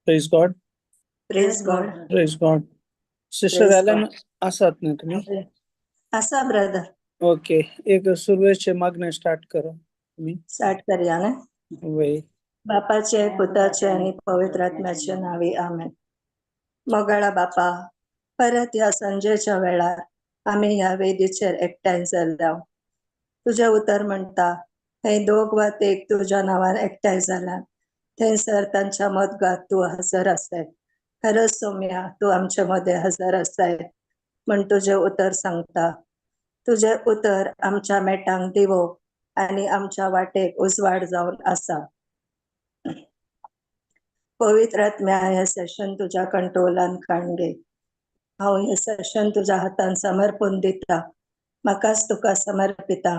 Praise God. Praise God. Praise God. Sister Praise Alan आसात न्ही तुमी? आसा ब्रदर. ओके, एक सुरवेचे मागणें स्टार्ट करा तुमी. स्टार्ट करया न्ही? वय. बापाचे, पुताचे आनी पवित्र आत्म्याचे नांवी, आमेन. मोगाळा बापा, परत ह्या संजेच्या वेळार आमी ह्या वेदीचेर एकठांय जाल्या. तुजें उतर म्हणटा, थंय दोग वा तेग तुज्या नांवान एकठांय जाल्यात, थंयसर तांच्या मदगात तूं हजर आसाय. खरंच सोम्या, तूं आमचे मदें हजर आसाय म्हण तुजें उतर सांगता. तुजें उतर आमच्या मेटांक दिवो आनी आमच्या वाटेक उजवाड जावन आसा. पवित्र आत्म्या, हें सेशन तुज्या कंट्रोलान काडून घे. हांव हें सेशन तुज्या हातान समर्पून दिता. म्हाकाच तुका समर्पिता.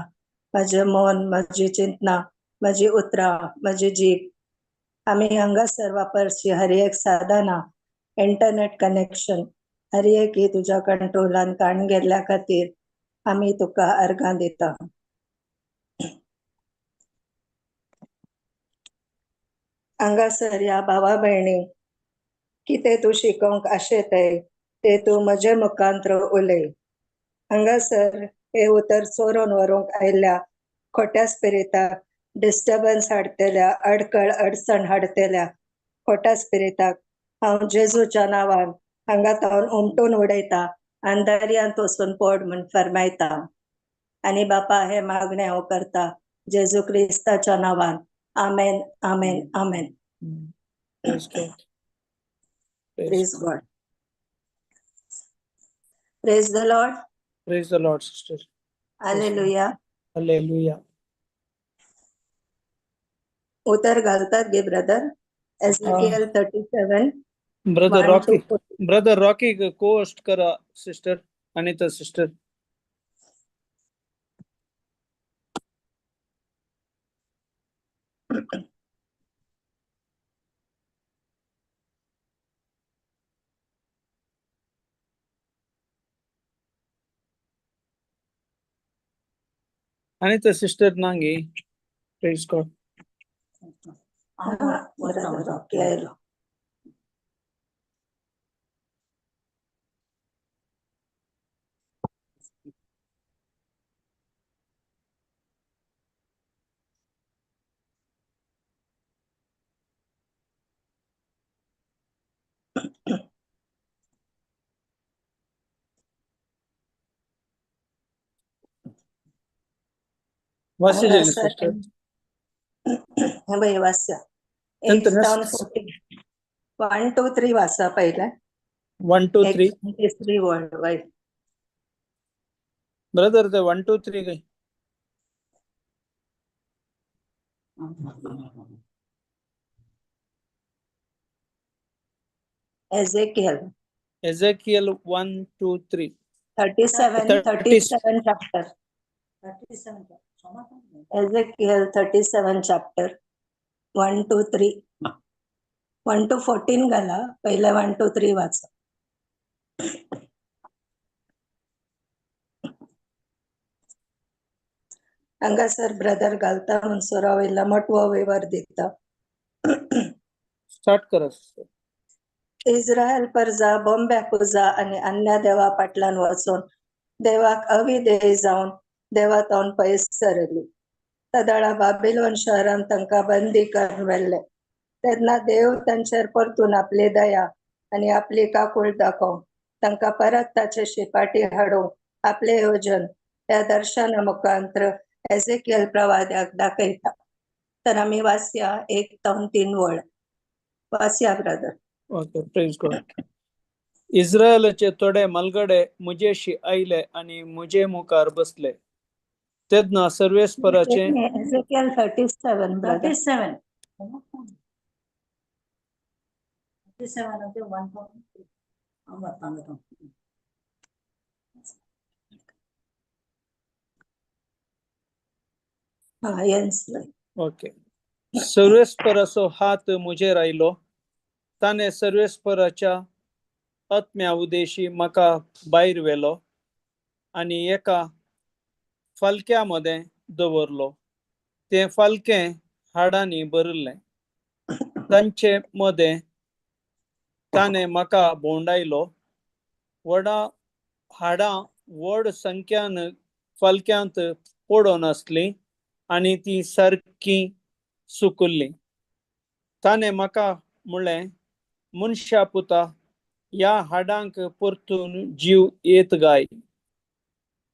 म्हजें मन, म्हजी चिंतना, म्हजी उतरां, म्हजी जीब. आमी हांगासर वापरची हर एक साधनां, इंटरनेट कनेक्शन, हर एक ही तुज्या कंट्रोलान काडून गेल्ल्या खातीर आमी तुका अर्गां दिता. हांगासर ह्या भावा भयणींक कितें तूं शिकोवंक आशेताय तें तूं म्हजे मुखांत्र उलय. हांगासर हें उतर चोरून व्हरूंक आयिल्ल्या खोट्या स्पिरिताक, डिस्टर्बन्स हाडटल्या, अडकळ अडचण हाडटल्या खोट्या स्पिरिताक हांव जेजूच्या नांवान हांगा तावन उमटून उडयता आनी दर्यांत वचून पड म्हूण फरमायता. आनी बापा, हें मागणें हांव करता जेजू क्रिस्ताच्या नांवान. आमेन, आमेन, आमेन. Praise God. Praise God. Praise the Lord. Praise the Lord, sister. Hallelujah. Hallelujah. उतर घालतात गे brother? Ezekiel 37. Brother 1 Rocky, to 14. Brother Rocky co-host करा sister, Anita sister. Anita sister नांगी. Praise God. हा, ब्रदर रॉकी आयलो. वाचलेली हांगासर सिस्टर. हे पळय, वाचा. एक नंतर जावन 14, 1 2 3 वाचा पयलें. 1 2 एक 3. तिसरी वळ वय. ब्रदर, ते 1 2 3 काय? Ezekiel. Ezekiel 1 2 3. 37, 37 chapter. Ezekiel 37 chapter 1 2 3. 1 to 14 घाला, पहिले 1 2 3 वाचा. हांगासर ब्रदर घालता म्हणसर हांव इल्लो मोटवो विवर दिता. स्टार्ट करा सिस्टर. इस्रायल परजा बोंब्या पुजा आनी अन्य देवा फाटल्यान वचून देवाक अविधेय जावन देवा तावन पयस सरली. तदळा बाबिलोन शहरान तांकां बंदी करून व्हेल्ले. तेन्ना देव तांचेर परतून आपली दया आनी आपली काकूळ दाखोवंक, तांकां परत ताचे शिपाटी हाडूंक आपले योजन ह्या दर्शना मुखांत्र एझेकियल प्रवाद्याक दाखयता. तर आमी वाचया 1 2 3 वळ. वाचया brother. Okay, praise God. इस्रायलाचे थोडे मलगडे मुजेशी आयले आनी मुजे मुखार बसले. तेन्ना सर्वेस्पराचे Ezekiel 37, brother. 37. 37, okay, 1 point. हांव. हा, येन्स. ओके. सर्वेस्पराचो हात मुजेर आयलो. ताणें सर्वेस्पराच्या आत्म्या उदेशी म्हाका भायर व्हेलो आनी एका फालक्या मदें दवरलो. तें फालकें हाडांनी भरिल्लें. तांचे मदें ताणें म्हाका भोंवडायलो. व्हडा हाडां व्हड संख्यान फालक्यांत पडून आसलीं आनी तीं सारकीं सुकुल्लीं. ताणें म्हाका म्हणलें, मनशा पुता, ह्या हाडांक परतून जीव येत गाय?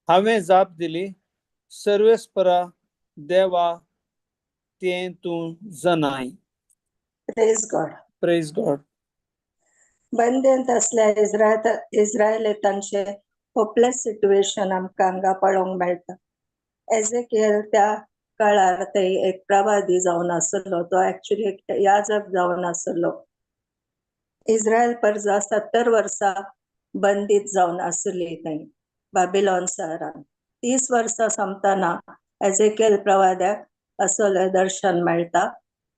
हांवें जाप दिली, सर्वेस्परा देवा, तें तूं जनाय. Praise God. Praise God. बंदेंत असल्या इस्रायलितांचे होपलेस सिट्युएशन आमकां हांगा पळोवंक मेळटा. एजेकियल त्या काळार ते एक प्रवादी जावन आसलो, तो एक्चुअली एक याजक जावन आसलो. इस्रायल परजा 70 वर्सां बंदीत जावन आसली थंय बाबिलॉन शहरान. 30 वर्सां सोंपतना एजेकियल प्रवाद्याक असलें दर्शन मेळटा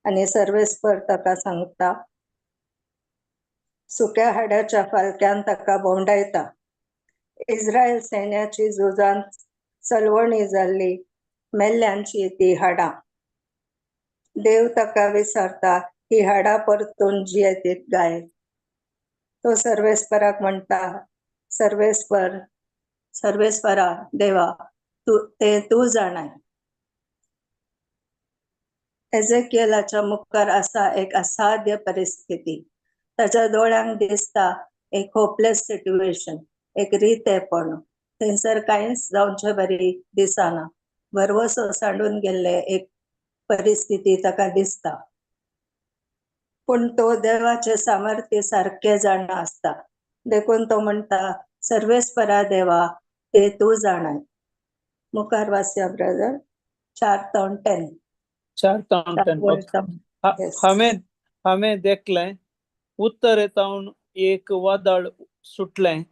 आनी सर्वेस्पर ताका सांगता, सुक्या हाडाच्या फालक्यान ताका भोंवडायता. इस्रायल सैन्याची झुजांत सलवणी जाल्ली मेल्ल्यांची ती हाडां. देव ताका विचारता, ही हाडां परतून जियेतीत गाय? तो सर्वेस्पराक म्हणटा, सर्वेस्पर, सर्वेस्परा देवा, तूं ते तूं जाणाय. एजेकियलाच्या मुखार आसा एक असाध्य परिस्थिती. ताच्या दोळ्यांक दिसता एक होपलेस सिट्युएशन, एक रितेपण. थंयसर कांयच जावचे बरी दिसना. भरवसो सांडून गेल्ले एक परिस्थिती ताका दिसता. पूण तो देवाचे सामर्थ्य सारकें जाणा आसता. देखून तो म्हणटा, सर्वेस्परा देवा, ते तूं जाणाय. मुखार वाचया ब्रदर, 4 तावन 10. 4 तावन 10. हांवें हांवें देखलें, उत्तरे तावन एक वादळ सुटलें,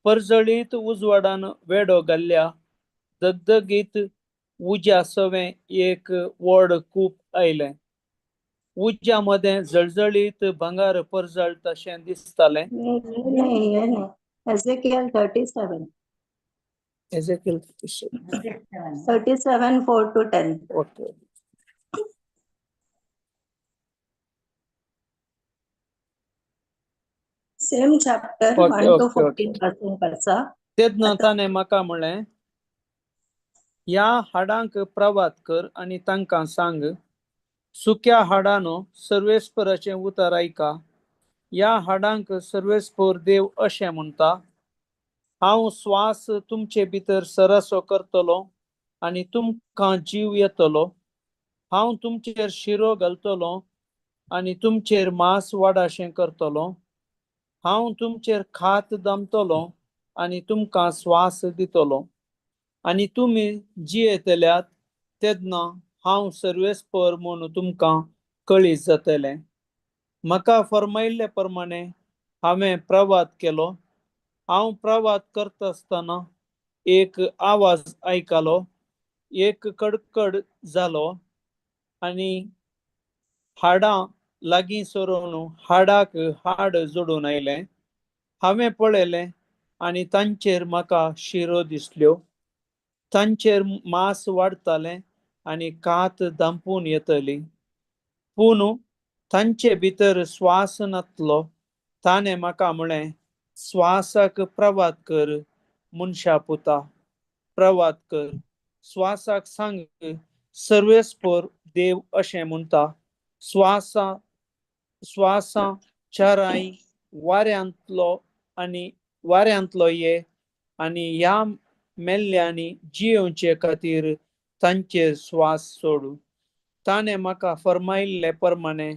परजळीत उजवाडान वेडो घाल्ल्या दगदगीत उज्या सवें एक व्हड कूप आयलें. उज्या मदें जळजळीत भांगर परजळटा शें दिसतालें. नाही, हे नाही, Ezekiel 37. Ezekiel 37 4 to 10. Okay. Same chapter. Okay, 1 to okay, okay. 14 पासून आसा. तेन्ना ताणें म्हाका म्हणलें, ह्या हाडांक प्रवात कर आनी तांकां सांग, सुक्या हाडानो, सर्वेस्पराचें उतर आयका. ह्या हाडांक सर्वेस्पर देव अशें म्हणटा, हांव स्वास तुमचे भितर सरसो करतलो आनी तुमकां जीव येतलो. हांव तुमचेर शिरो घालतलो आनी तुमचेर मांस वाडाशें करतलो. हांव तुमचेर खात दामतलो आनी तुमकां स्वास दितलो आनी तुमी जियेतल्यात. तेन्ना हांव सर्वेस्पर म्हूण तुमकां कळीत जातलें. म्हाका फर्मायल्ले प्रमाणे हांवें प्रवाद केलो. हांव प्रवाद करता आसतना एक आवाज आयकलो, एक कडकड जालो आनी हाडां लागीं सरून हाडाक हाड जोडून आयलें. हांवें पळयलें आनी तांचेर म्हाका शिरो दिसल्यो. तांचेर मांस वाडटालें आनी कात दांपून येतली, पूण तांचे भितर स्वास नातलो. ताणें म्हाका म्हळें, स्वासाक प्रवाद कर, मनशा पुता, प्रवाद कर. स्वासाक सांग, सर्वेस्पर देव अशें म्हणटा, स्वासा स्वासा चाराय वाऱ्यांतलो आनी वाऱ्यांतलो ये आनी ह्या मेल्ल्यांनी जियेवचे खातीर तांचेर स्वास सोडू. ताणें म्हाका फर्मायल्ले प्रमाणे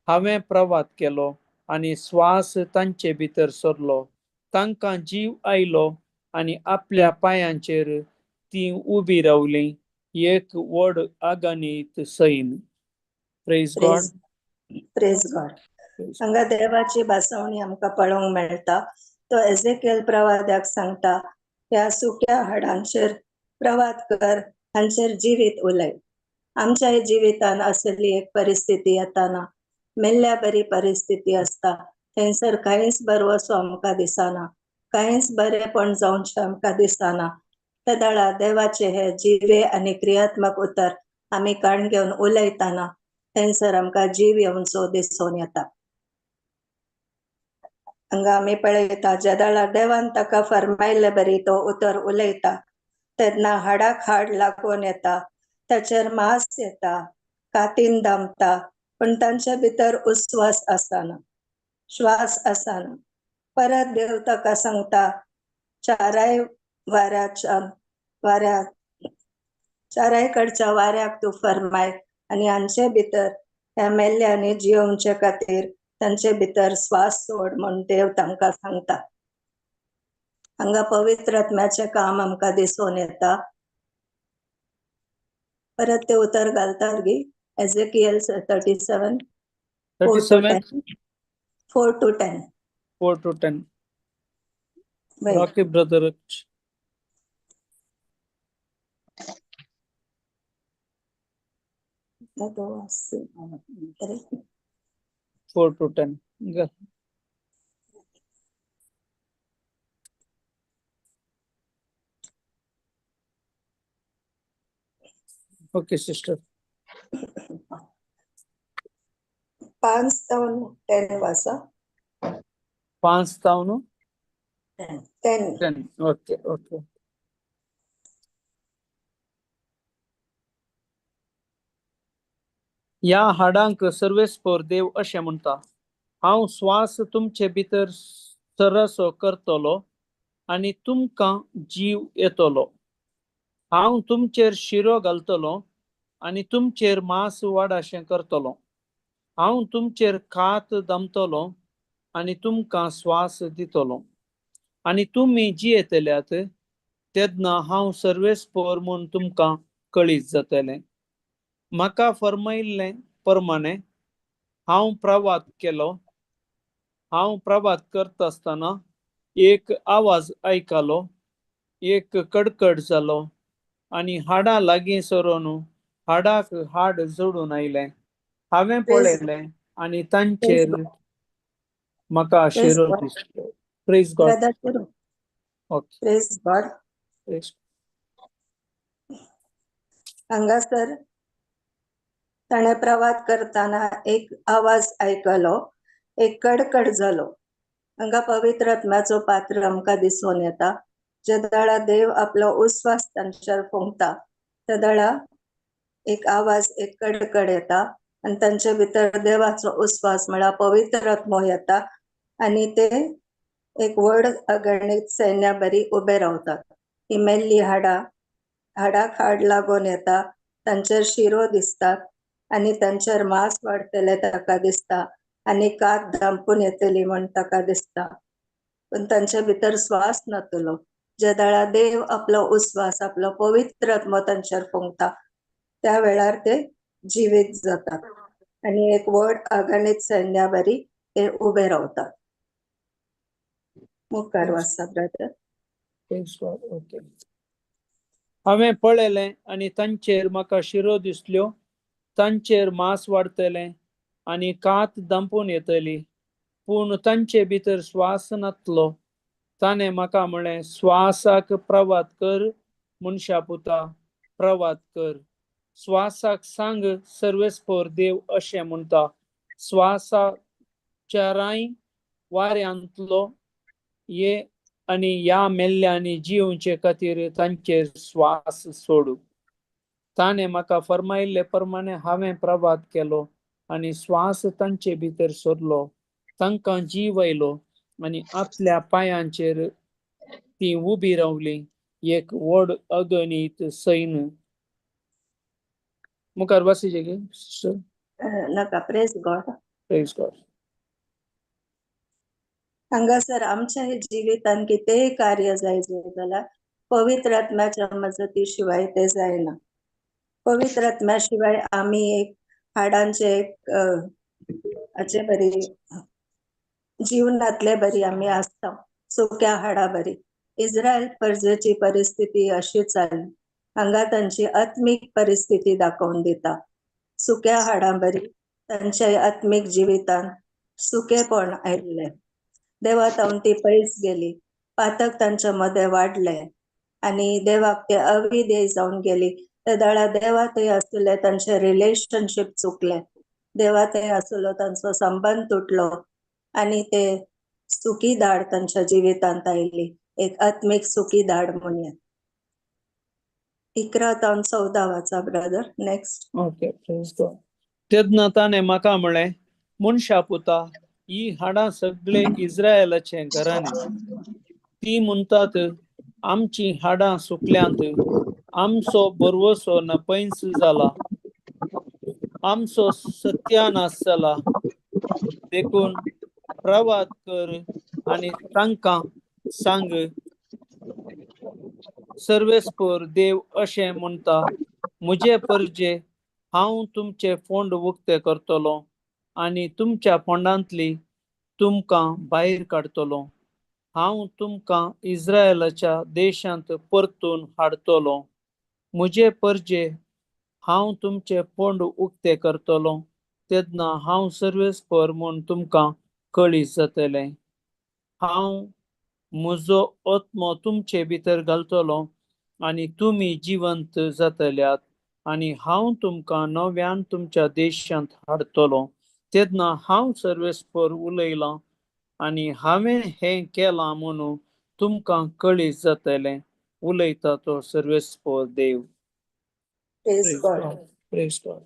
हांवें प्रवाद केलो आनी स्वास तांचे भितर सरलो. तांकां जीव आयलो आनी आपल्या पांयांचेर तीं उबी रावलीं, एक व्हड आगानीत sign. Praise God. Praise God. हांगा देवाची भासवणी आमकां पळोवंक मेळटा. तो एजेकियल प्रवाद्याक सांगता, ह्या सुक्या हाडांचेर प्रवाद कर, हांचेर जिवीत उलय. आमच्याय जिवितान असली एक परिस्थिती येताना मेल्ल्या बरी परिस्थिती आसता. थंयसर कांयच बरवसो आमकां दिसना, कांयच बरेंपण जावचें आमकां दिसना. तेदळा देवाचे हे जिवे आनी क्रियात्मक उतर आमी काण घेवन उलयतना थंयसर आमकां जीव येवचो दिसून येता. हांगा आमी पळयता जेदळा देवान ताका फरमायल्ले बरी तो उतर उलयता तेन्ना हाडाक हाड लागून येता, ताचेर मांस येता, कातीन दामता, पूण तांचे भितर उस्वास आसना, श्वास आसना. परत देव ताका सांगता चाराय वाऱ्याच्या वाऱ्या चाराय कडच्या वाऱ्याक तूं फरमाय आनी हांचे भितर ह्या मेल्ल्यांनी जियोवचे खातीर तांचे भितर श्वास सोड म्हूण देव तांकां सांगता. हांगा पवित्र आत्म्याचें काम आमकां दिसून येता. परत ते उतर घालतात गी Ezekiel 37 37 4 to 10. 4 to 10. Rocky brother. 4 to 10. Okay sister. 5 जावन 10 वासा. 5 जावन 10. 10. Okay okay. ह्या हाडांक सर्वेस्पर देव अशें म्हणटा, हांव स्वास तुमचे भितर सरसो करतलो आनी तुमकां जीव येतलो. हांव तुमचेर शिरो घालतलो आनी तुमचेर मांस वाडाशें करतलो. हांव तुमचेर कात दमतलो आनी तुमकां स्वास दितलो आनी तुमी जियेतल्यात तेन्ना हांव सर्वेस्पर म्हूण तुमकां कळीत जातलें. म्हाका फर्मायिल्लें प्रमाणें हांव प्रवात केलो. हांव प्रवात करता आसतना एक आवाज आयकलो, एक कडकड जालो आनी हाडां लागीं सरून हाडाक हाड जोडून आयलें. हांवें पळयलें आनी तांचेर म्हाका शिरो दिसलो. Praise God. Okay, praise God. हांगासर ताणें प्रवात करतना एक आवाज आयकलो, एक कडकड जालो. हांगा पवित्र आत्म्याचो पात्र आमकां दिसून येता. जेदळा देव आपलो उस्वास तांचेर फुंकता तेदळा एक आवाज, एक कडकड येता आनी तांचे भितर देवाचो उस्वास म्हळ्यार पवित्र आत्मो येता आनी ते एक व्हड अगणीत सैन्या बरी उबे रावतात. ही मेल्ली हाडां, हाडाक हाड लागून येता, तांचेर शिरो दिसतात आनी तांचेर मांस वाडटलें ताका दिसता आनी कात धांपून येतली म्हूण ताका दिसता, पूण तांचे भितर स्वास नातलो. जेदळा देव आपलो उस्वास, आपलो पवित्र आत्मो तांचेर फुंकता त्या वेळार ते जिवीत जातात आनी एक व्हड अगणीत सैन्या बरी ते उबे रावतात. मुखार वाचा ब्रदर. ओके. हांवें पळयलें आनी तांचेर म्हाका शिरो दिसल्यो, तांचेर मांस वाडटलें आनी कात दांपून येतली, पूण तांचे भितर स्वास नातलो. ताणें म्हाका म्हळें, स्वासाक प्रवात कर मनशा पुता, प्रवात कर. स्वासाक सांग सर्वेस्पर देव अशें म्हणटा, स्वासा चारांय वाऱ्यांतलो ये आनी ह्या मेल्ल्यांनी जियोवचे खातीर तांचेर स्वास सोडू. ताणें म्हाका फर्मायिल्ले प्रमाणे हांवें प्रभात केलो आनी स्वास तांचे भितर सोडलो. तांकां जीव आयलो आनी आपल्या पांयांचेर ती उबी रावली, एक व्हड अगणीत सैन. मुखार वासीचे गे सिस्टर? नाका. Praise God. Praise God. हांगासर आमच्या जिवितान कितेंय कार्य जाय जाल्यार पवित्र आत्म्याच्या मजती शिवाय ते जायना. पवित्र आत्म्या शिवाय आमी एक हाडांचे एक हाचे बरी जीवनांतले बरी आमी आसता, सुक्या हाडा बरी. इस्रायल प्रजेची परिस्थिती अशीच जाली. हांगा तांची आत्मीक परिस्थिती दाखोवन दिता. सुक्या हाडां बरी तांच्या आत्मीक जिवितांत सुकेपण आयिल्लें. देवा तावन ती पयस गेली, पातक तांच्या मदें वाडलें आनी देवाक ते अविधेय जावन गेली. ते दळा देवा थंय आसले तांचें रिलेशनशीप चुकलें, देवा थंय आसलो तांचो संबंद तुटलो आनी ते सुकी धाड तांच्या जिवितांत आयली, एक आत्मीक सुकी धाड म्हणया. 11 तावन 14 वाचा brother next. Okay, praise God. तेन्ना ताणें म्हाका म्हळें, मनशा पुता, ही हाडां सगळे इस्रायलाचे घराणें. ती म्हणटात, आमची हाडां सुकल्यांत, आमचो भरवसो नपयंच जाला, आमचो सत्यानाश जाला. देखून प्रवाद कर आनी तांकां सांग, सर्वेस्पर देव अशें म्हणटा, म्हजे परजे हांव तुमचे फोंड उक्ते करतलो आनी तुमच्या फोंडांतली तुमकां भायर काडटलो. हांव तुमकां इस्रायलाच्या देशांत परतून हाडटलो. म्हजे परजे हांव तुमचे फोंड उक्ते करतलो, तेन्ना हांव सर्वेस्पर म्हूण तुमकां कळीत जातलें. हांव म्हजो आत्मो तुमचे भितर घालतलो आनी तुमी जिवंत जातल्यात आनी हांव तुमकां नव्यान तुमच्या देशांत हाडटलो. तेन्ना हांव सर्वेस्पर उलयलां आनी हांवें हें केलां म्हणून तुमकां कळीत जातलें, उलयता तो सर्वेस्पर देव. Praise God. Praise God.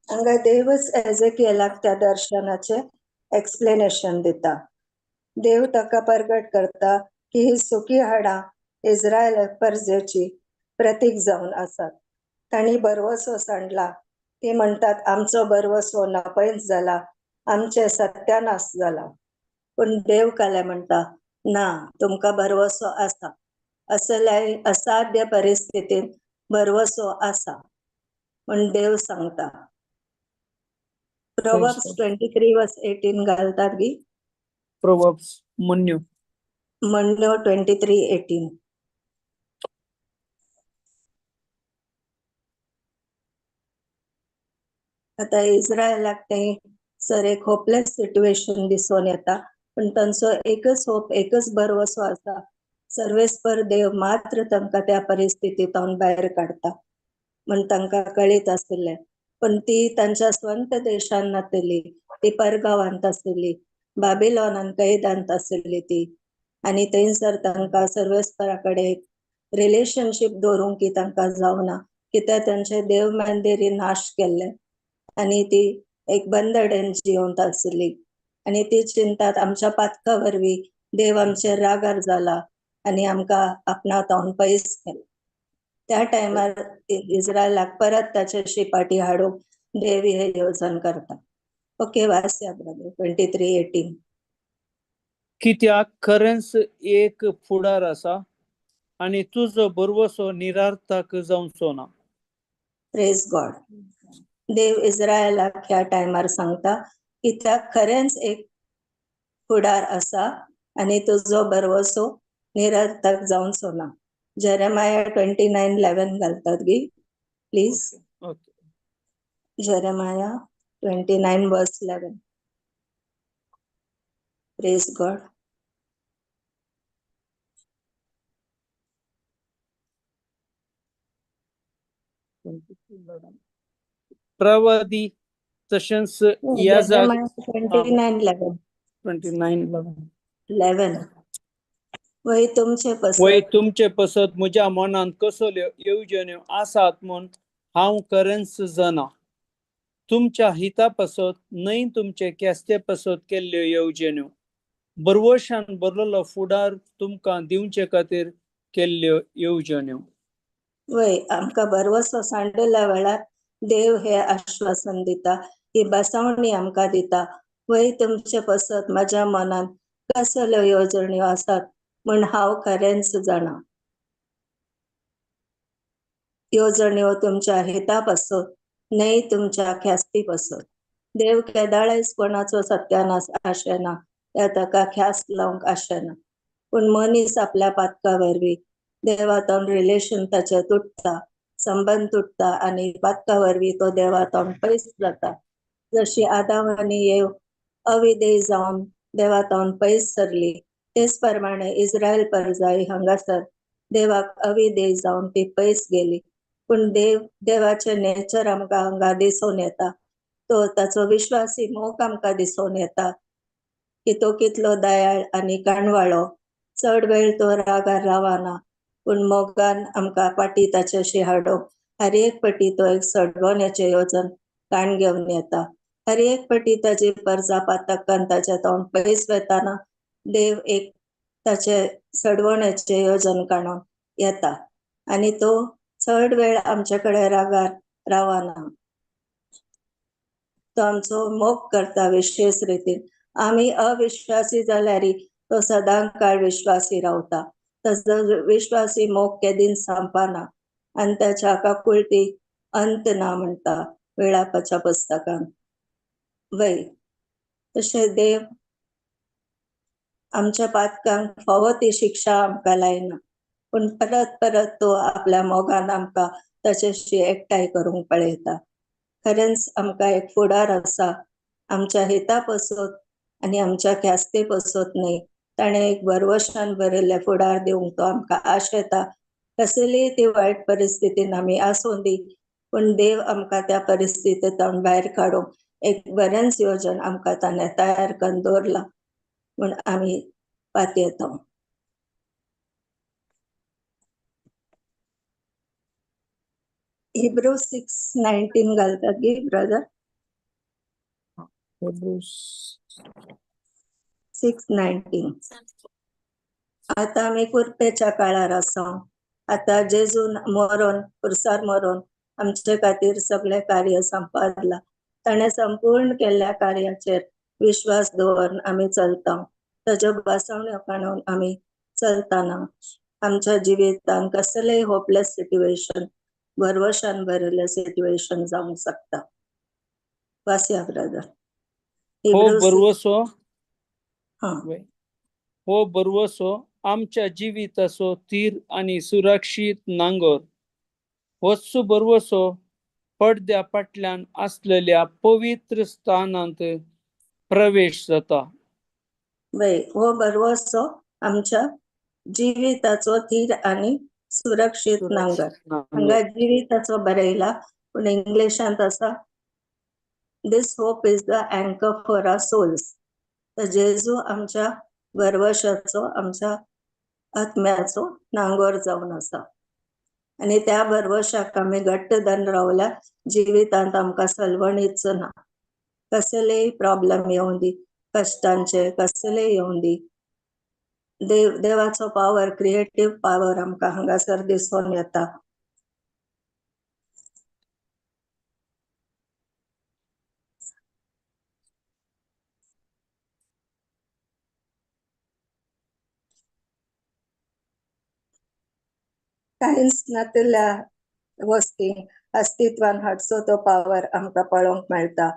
हांगा देवच एजेकियलाक त्या दर्शनाचें एक्सप्लेनेशन दिता. देव ताका परगट करता की ही सुकी हाडां इस्रायल परजेची प्रतीक जावन आसात. तांणी भरवसो सांडला. ती म्हणटात आमचो भरवसो नापयत जाला, आमचे सत्यानाश जाला. पूण देव काले म्हणटा, ना, तुमकां भरवसो आसा. असल्या असाध्य परिस्थितींत भरवसो आसा म्हण देव सांगता. प्रोवर्ब्स 23:18 घालतात गी. प्रोवर्ब्स म्हणण्यो म्हणण्यो 23:18. आता इस्रायलाक ते सर एक होपलेस सिट्युएशन दिसून येता, पण तांचो एकच होप, एकच भरवसो आसा, सर्वेस्पर देव मात्र तांकां त्या परिस्थितींतल्यान भायर काडटा म्हण तांकां कळीत आशिल्लें. पण ती तांच्या स्वंत देशान नातली, ती परगांवांत आशिल्ली, बाबिलोनान कैदांत आशिल्ली ती. आनी थंयसर तांकां सर्वेस्परा कडेन रिलेशनशीप दवरूंक की तांकां जावना, कित्याक तांचे देव मंदिरी नाश केल्ले आनी ती एक बंदडेन जिवंत आशिल्ली. आनी ती चिंतात आमच्या पातका वरवीं देव आमचेर रागार जाला आनी आमकां आपणा तावन पयस केला. त्या टायमार इस्रायलाक परत ताचे शिपाटी हाडूंक देव हे येवजण करता. ओके, वाचया ब्रदर 23:18. कित्याक खरेंच एक फुडार आसा आनी तुजो भरवसो निरार्थक जावचो ना. प्रेज गॉड. देव इस्रायलाक ह्या टायमार सांगता कित्याक खरेंच एक फुडार आसा आनी तुजो भरवसो निरर्थक जावचो ना. जेरेमाया 29:11 घालतात गी please. Okay. Jeremiah 29:11. Praise God. प्रवादी तशेंच याजाक 29:11. 29:11. 11. वय तुमचे वय पसत तुमचे पसत म्हज्या मनांत कसल्यो येवजण्यो आसात म्हूण हांव खरेंच जाणा. तुमच्या हिता पासत न्हय तुमचे केस्ते पासत केल्ल्यो येवजण्यो, भरवशान भरलेलो फुडार तुमकां दिवचे खातीर केल्ल्यो येवजण्यो. वय आमकां भरवसो सांडल्या वेळार देव हे आश्वासन दिता, ही बसवणी आमकां दिता. वय तुमचे पसत म्हज्या मनांत कसल्यो येवजण्यो आसात म्हण हांव खरेंच जाणा. येवजण्यो तुमच्या हिता पासत न्हय तुमच्या ख्यास्ती पासत. देव केदाळेच कोणाचो सत्यानाश आशेना या ताका ख्यास्त लावंक आशेना, पूण मनीस आपल्या पातका वरवीं देवातून रिलेशन ताचें तुटता, संबंद तुटता आनी पातका वरवीं तो देवातून पयस जाता. जशी आदाव आनी येव अविधेय जावन देवातावन पयस सरली, तेच प्रमाणे इस्रायल परजाई हांगासर देवाक अविधेय जावन ती पयस गेली. पूण देवाचें नेचर आमकां हांगा दिसून येता. तो ताचो विश्वासी मोग आमकां दिसून येता की तो कितलो दयाळ आनी काणवाळो. चड वेळ तो रागार रावना, पूण मोगान आमकां पाटी ताच्याशी हाडूंक हर एक पटी तो एक सडवण्याचें योजन काण घेवन येता. हर एक पटी ताची परजा पातकान ताच्या तोंड पयस वेताना देव एक ताचे सडवण्याचें योजन काडून येता आनी तो चड वेळ आमचे कडेन रागार रावना. तो आमचो मोग करता विशेष रितीन. आमी अविश्वासी जाल्यार तो सदां काळ विश्वासी रावता. ताचो विश्वासी मोग केदीन संपना आनी ताच्या काकुळटी अंत ना म्हणटा वेळापाच्या पुस्तकान. वय तशें देव आमच्या पातकांक फावो ती शिक्षा आमकां लायना, पूण परत परत तो आपल्या मोगान आमकां ताच्याशी एकठांय करूंक पळयता. खरेंच आमकां एक फुडार आसा आमच्या हिता पसत आनी आमच्या ख्यास्ती पसत न्हय. ताणें एक भरवशान भरिल्लें फुडार दिवंक तो आमकां आशेता. कसलीय ती वायट परिस्थितीन आमी आसूं दी, पूण देव आमकां त्या परिस्थितींतल्यान भायर काडूंक एक बरेंच योजन आमकां ताणें तयार करून दवरलां म्हूण आमी पातयेता. हिब्रू 6:19 घालता गी ब्रदर? हिब्रू 6:19. आतां आमी कुर्पेच्या काळार आसा. आतां जेजून मरोन पुरसार मरोन आमचे खातीर सगळें कार्य संपादलां. ताणें संपूर्ण केल्ल्या कार्याचेर विश्वास दवरून आमी चलता. ताज्यो बसवण्यो काडून आमी चलतना आमच्या जिवितान कसलेय होपलेस सिट्युएशन, भरवशान भरिल्लें सिट्युएशन जावंक शकता. वाचया ब्रदर. हो हिब्रू 6. भरवसो हां. हो भरवसो आमच्या जिविताचो थीर आनी सुरक्षीत नांगर. होच भरवसो पडद्या फाटल्यान आसलेल्या पवित्र स्थानांत प्रवेश जाता. वय हो भरवसो आमच्या जिविताचो थीर आनी सुरक्षीत नांगर. हांगा जिविताचो बरयला, पूण इंग्लिशांत आसा this hope is the anchor for our souls. तर जेजू आमच्या भरवशाचो, आमच्या आत्म्याचो नांगोर जावन आसा आनी त्या भरवशाक आमी घट्ट धरून रावल्यार जिवितांत आमकां सलवणीच ना. कसलेय प्रॉब्लम येवं दी, कश्टांचे कसलेय येवं दी, देवाचो पावर, क्रिएटीव पावर आमकां हांगासर दिसून येता. कांयच नातिल्ल्या वस्तींक अस्तित्वान हाडचो तो पावर आमकां पळोवंक मेळटा.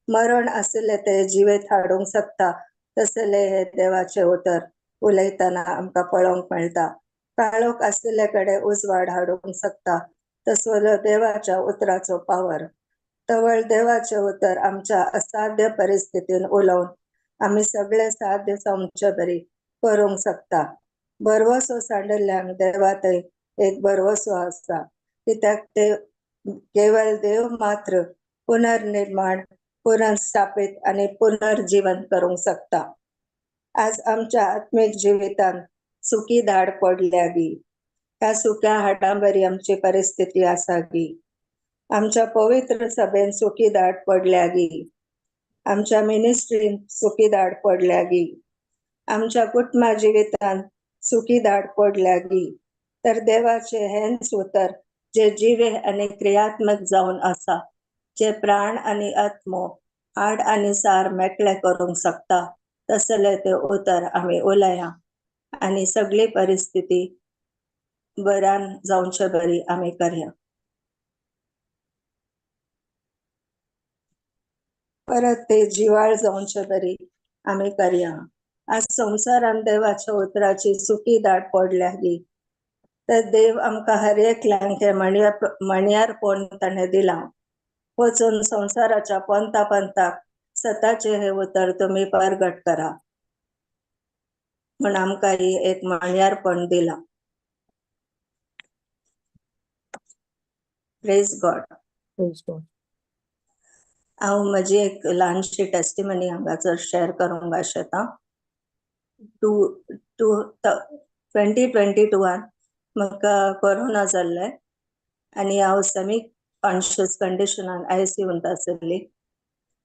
मरण आशिल्लें तें जिवीत हाडूंक शकता तसलें हें देवाचें उतर उलयतना आमकां पळोवंक मेळटा. काळोख आशिल्ले कडेन उजवाड हाडूंक शकता तसलो देवाच्या उतराचो पावर. तवळ देवाचें उतर आमच्या असाध्य परिस्थितीन उलोवन आमी सगळे साध्य जावचे बरी करूंक शकता. भरवसो सांडिल्ल्यांक देवा थंय एक भरवसो आसा, कित्याक ते केवळ देव मात्र पुनर्निर्माण, पुनर्स्थापित आनी पुनर्जीवन करूंक शकता. आज आमच्या आत्मीक जिवितांत सुकी धाड पडल्या गी, ह्या सुक्या हाडां बरी आमची परिस्थिती आसा गी. आमच्या पवित्र सभेन सुकी धाड पडल्या गी, आमच्या मिनिस्ट्रीन सुकी धाड पडल्या गी, आमच्या कुटुंबा जिवितांत सुकी धाड पडल्या गी. तर देवाचे हेंच उतर जे जिवे आनी क्रियात्मक जावन आसा, जे प्राण आनी आत्मो, हाड आनी सार मेकळे करूंक शकता तसलें तें उतर आमी उलया आनी सगळी परिस्थिती बऱ्यान जावचे बरी आमी करया. परत ते जिवाळ जावचे बरी आमी करया. आज संवसारान देवाच्या उतराची सुकी दाट पडल्या गी, तर देव आमकां हर एकल्यांक हें म्हणयारपण ताणें दिलां. वचून संवसाराच्या पंथा पंथाक सताचे हे उतर तुमी परगट करा म्हण आमकां ही एक माणयारपण दिलां. Praise God. Praise God. हांव म्हजी एक ल्हानशी टेस्टिमनी हांगासर शेअर करूंक आशेतां. टू टू 2022 म्हाका कोरोना जाल्लें आनी हांव सेमी कॉन्शियस कंडिशनान आयसीयूंत आसली.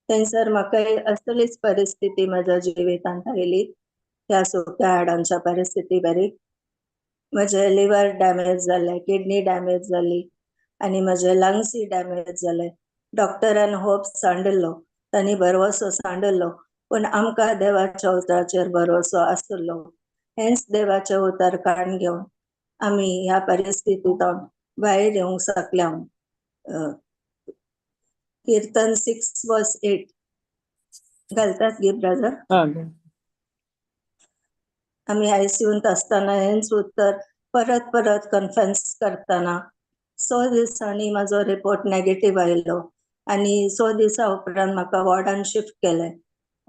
थंयसर म्हाका असलीच परिस्थिती म्हज्या जिवितांत आयली, ह्या सुक्या हाडांच्या परिस्थिती बरी. म्हजें लिवर डॅमेज जालें, किडनी डॅमेज जाली आनी म्हजे लंग्सूय डॅमेज जाले. डॉक्टरान होप सांडिल्लो, तांणी भरवसो सांडिल्लो, पूण आमकां देवाच्या उतराचेर भरवसो आसलो. हेंच देवाचें उतर काण घेवन आमी ह्या परिस्थितींत भायर येवंक शकल्या. किर्तन 6:8 घालतात गी ब्रदर? आमी आयसीयूंत आसतना हेंच उतर परत परत कन्फेस करतना 6 दिसांनी म्हाजो रिपोर्ट नेगेटीव आयलो आनी 6 दिसां उपरांत म्हाका वॉर्डान शिफ्ट केलें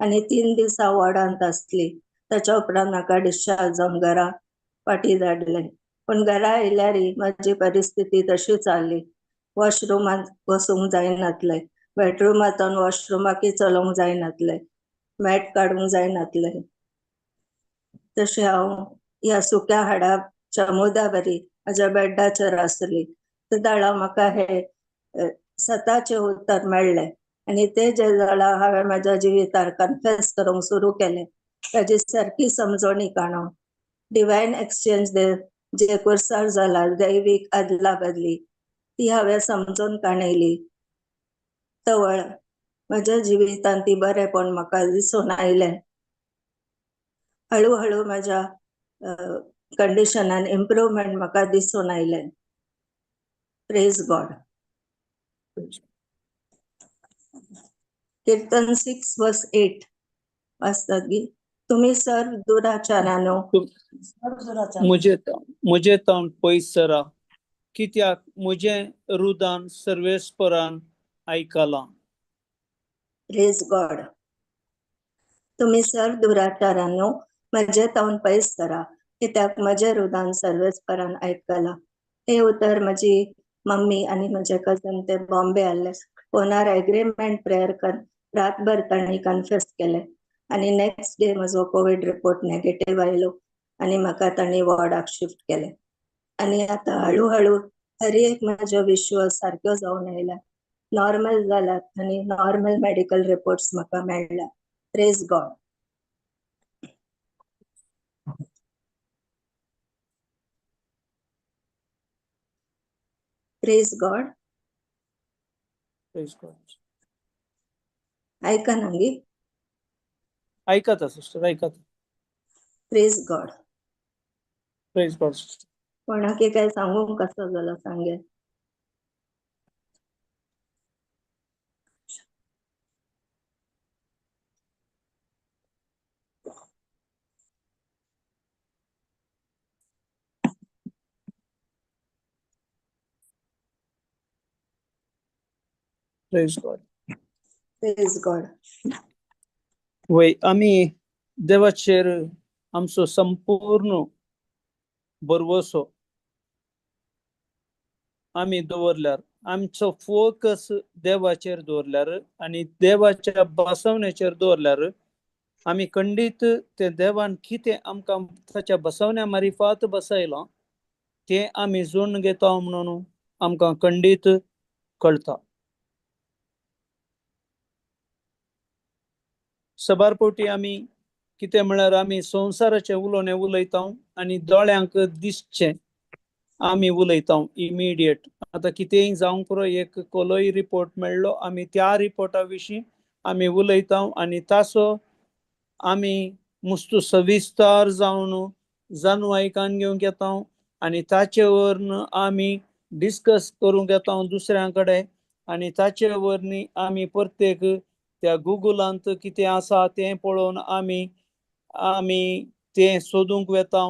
आनी 3 दिसां वॉर्डांत आसली. ताच्या उपरांत म्हाका डिस्चार्ज जावन घरा फाटीं धाडलें. पूण घरा आयल्यारय म्हाजी परिस्थिती तशीच आसली. वॉशरुमांत वचूंक जायनातलें, बेडरुमांतल्यान वॉशरुमाकय चलोवंक जायनातलें, मॅट काडूंक जायनातलें. तशें हांव ह्या सुक्या हाडाच्या मुदा बरी म्हाज्या बेडाचेर आसली. तेदाळा म्हाका हे सताचें उतर मेळ्ळें आनी ते जे जाणां हांवें म्हाज्या जिवितार कन्फेस करूंक सुरू केलें. ताजी सारकी समजवणी काडून डिवायन एक्सचेंज जे कुर्सार जाला दैवीक अदला बदली ती हांवें समजून काणयली. तवळ म्हज्या जिवितांत ती बरेंपण म्हाका दिसून आयलें. हळू हळू म्हाज्या कंडिशनान इम्प्रुवमेंट म्हाका दिसून आयलें. Praise God. किर्तन 6:8 वाचतात गी? तुमी सर्व दुराचारानो मुझे तावन पयस सरा, कित्याक मुझें रुदान सर्वेस्परान आयकलां. प्रेज गॉड. तुमी सर्व दुराचारानो म्हजे तावन पयस सरा, कित्याक म्हजें रुदान सर्वेस्परान आयकलां. हें उतर म्हजी मम्मी आनी म्हजे कजन ते बॉम्बे आहले फोनार एग्रीमेंट प्रेयर कर रातभर तांणी कन्फेस केलें आनी नेक्स्ट डे म्हजो कोवीड रिपोर्ट नेगेटीव आयलो आनी म्हाका तांणी वॉर्डाक शिफ्ट केलें. आनी आतां हळू हळू हर एक म्हज्यो विश्व सारक्यो जावन आयल्या, नॉर्मल जाल्यात आनी नॉर्मल मेडिकल रिपोर्ट्स म्हाका मेळ्ळ्या. Praise God. Praise God. Praise God. आयकना गी? आयकता सिस्टर, आयकता. Praise God. Praise God sister. कोणाक काय सांगूंक कसो जालो सांगे? Praise God. Praise God. वय आमी देवाचेर आमचो संपूर्ण भरवसो आमी दवरल्यार, आमचो फोकस देवाचेर दवरल्यार आनी देवाच्या बसवण्याचेर दवरल्यार आमी खंडीत ते देवान कितें आमकां ताच्या बसवण्या मारिफात बसयलां तें आमी जोडून घेता म्हणून आमकां खंडीत कळटा. सबार फावटी आमी कितें म्हळ्यार आमी संवसाराचें उलोवणें उलयता आनी दोळ्यांक दिसचें आमी उलयता इमिडिएट. आतां कितेंय जावंक पुरो, एक कोलोय रिपोर्ट मेळ्ळो, आमी त्या रिपोर्टा विशीं आमी उलयता आनी ताचो आमी मुस्तू सविस्तर जावन जाणवायकान घेवंक येता आनी ताचे वरन आमी डिस्कस करूंक येता दुसऱ्यां कडेन आनी ताचे वरवीं आमी प्रत्येक त्या गुगलांत कितें आसा तें पळोवन आमी आमी तें सोदूंक वेता.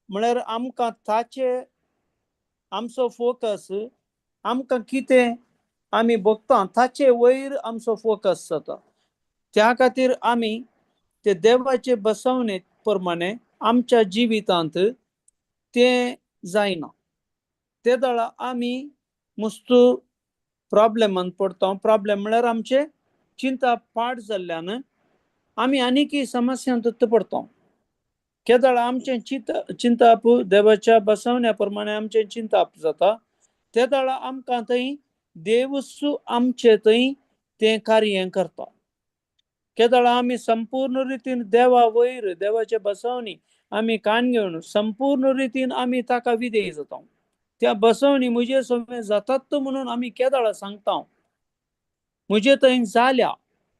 म्हळ्यार आमकां ताचे आमचो फोकस आमकां कितें आमी भोगता ताचे वयर आमचो फोकस जाता. त्या खातीर आमी ते देवाचे बसवणे प्रमाणे आमच्या जिवितांत तें जायना. ते वेळा आमी मस्त प्रॉब्लेमान पडटा. प्रॉब्लेम म्हळ्यार आमचे चिंता पाड जाल्ल्यान आमी आनीकय समस्यांत पडटा. केदळा आमचें चिंताप देवाच्या बसवण्या प्रमाणे आमचें चिंताप जाता ते वेळा आमकां थंय देवूच आमचे थंय तें कार्य करता. केदळा आमी संपूर्ण रितीन देवा वयर देवाचे बसवणी आमी कान घेवन संपूर्ण रितीन आमी ताका विधेय जाता. त्या बसवणी म्हजे सगळें जातात म्हणून आमी केदळा सांगता, म्हजे थंय जाल्या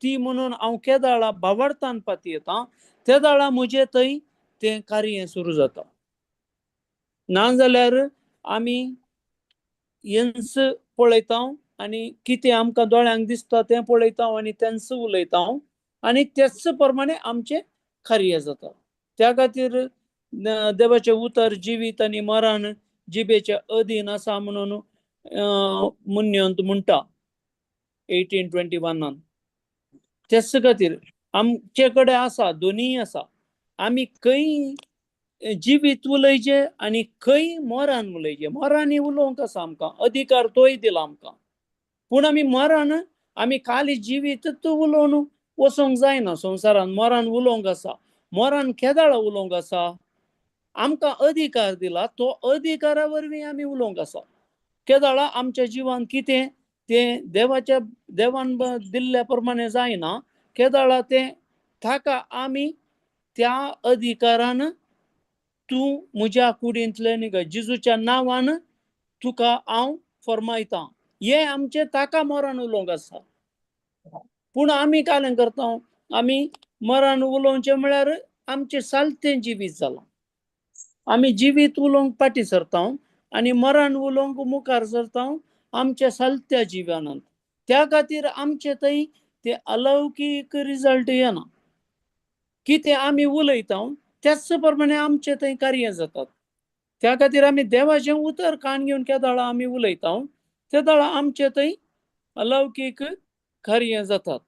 ती म्हणून हांव केदळा बावडतान पातयेता ते वेळा म्हजे थंय तें कार्य सुरू जाता. नाजाल्यार आमी हेंच पळयता आनी कितें आमकां दोळ्यांक दिसता तें पळयता आनी तेंच उलयता आनी तेच प्रमाणे आमचें कार्य जाता. त्या खातीर देवाचें उतर जिवीत आनी मरण जिबेच्या अधीन आसा म्हणून मुन्यंत म्हणटा 1821. तेच खातीर आमचे कडेन आसा, दोनीय आसा. आमी खंय जिवीत उलयचें आनी खंय मरण उलयचें. मरांनी उलोवंक आसा आमकां अधिकार तोय दिला आमकां, पूण आमी मरण आमी खाली जिवीत उलोवन वचोंक जायना. संवसारान मरण उलोवंक आसा. मरण केदाळा उलोवंक आसा? आमकां अधिकार दिला तो अधिकारा वरवीं आमी उलोवंक आसा. केदाळा आमच्या जिवान कितें तें देवाच्या देवान दिल्ल्या प्रमाणे जायना, केदाळा तें ताका आमी त्या अधिकारान तूं म्हज्या कुडींतलें न्ही जेजूच्या नांवान तुका हांव फर्मायता, हें आमचें ताका मरण उलोवंक आसा. पूण आमी कालें करता, आमी मरण उलोवचें म्हळ्यार आमचें सालतें जिवीत जालां. आमी जिवीत उलोवंक फाटीं सरता आनी मरण उलोवंक मुखार सरता आमच्या सालत्या जिवनांत. त्या खातीर आमचे थंय ते अलौकीक रिजल्ट येना. कितें आमी उलयता त्याच प्रमाणे आमचे थंय कार्य जातात. त्या खातीर आमी देवाचें उतर कान घेवन केदळा आमी उलयता तेदळा आमचे थंय अलौकीक कार्य जातात.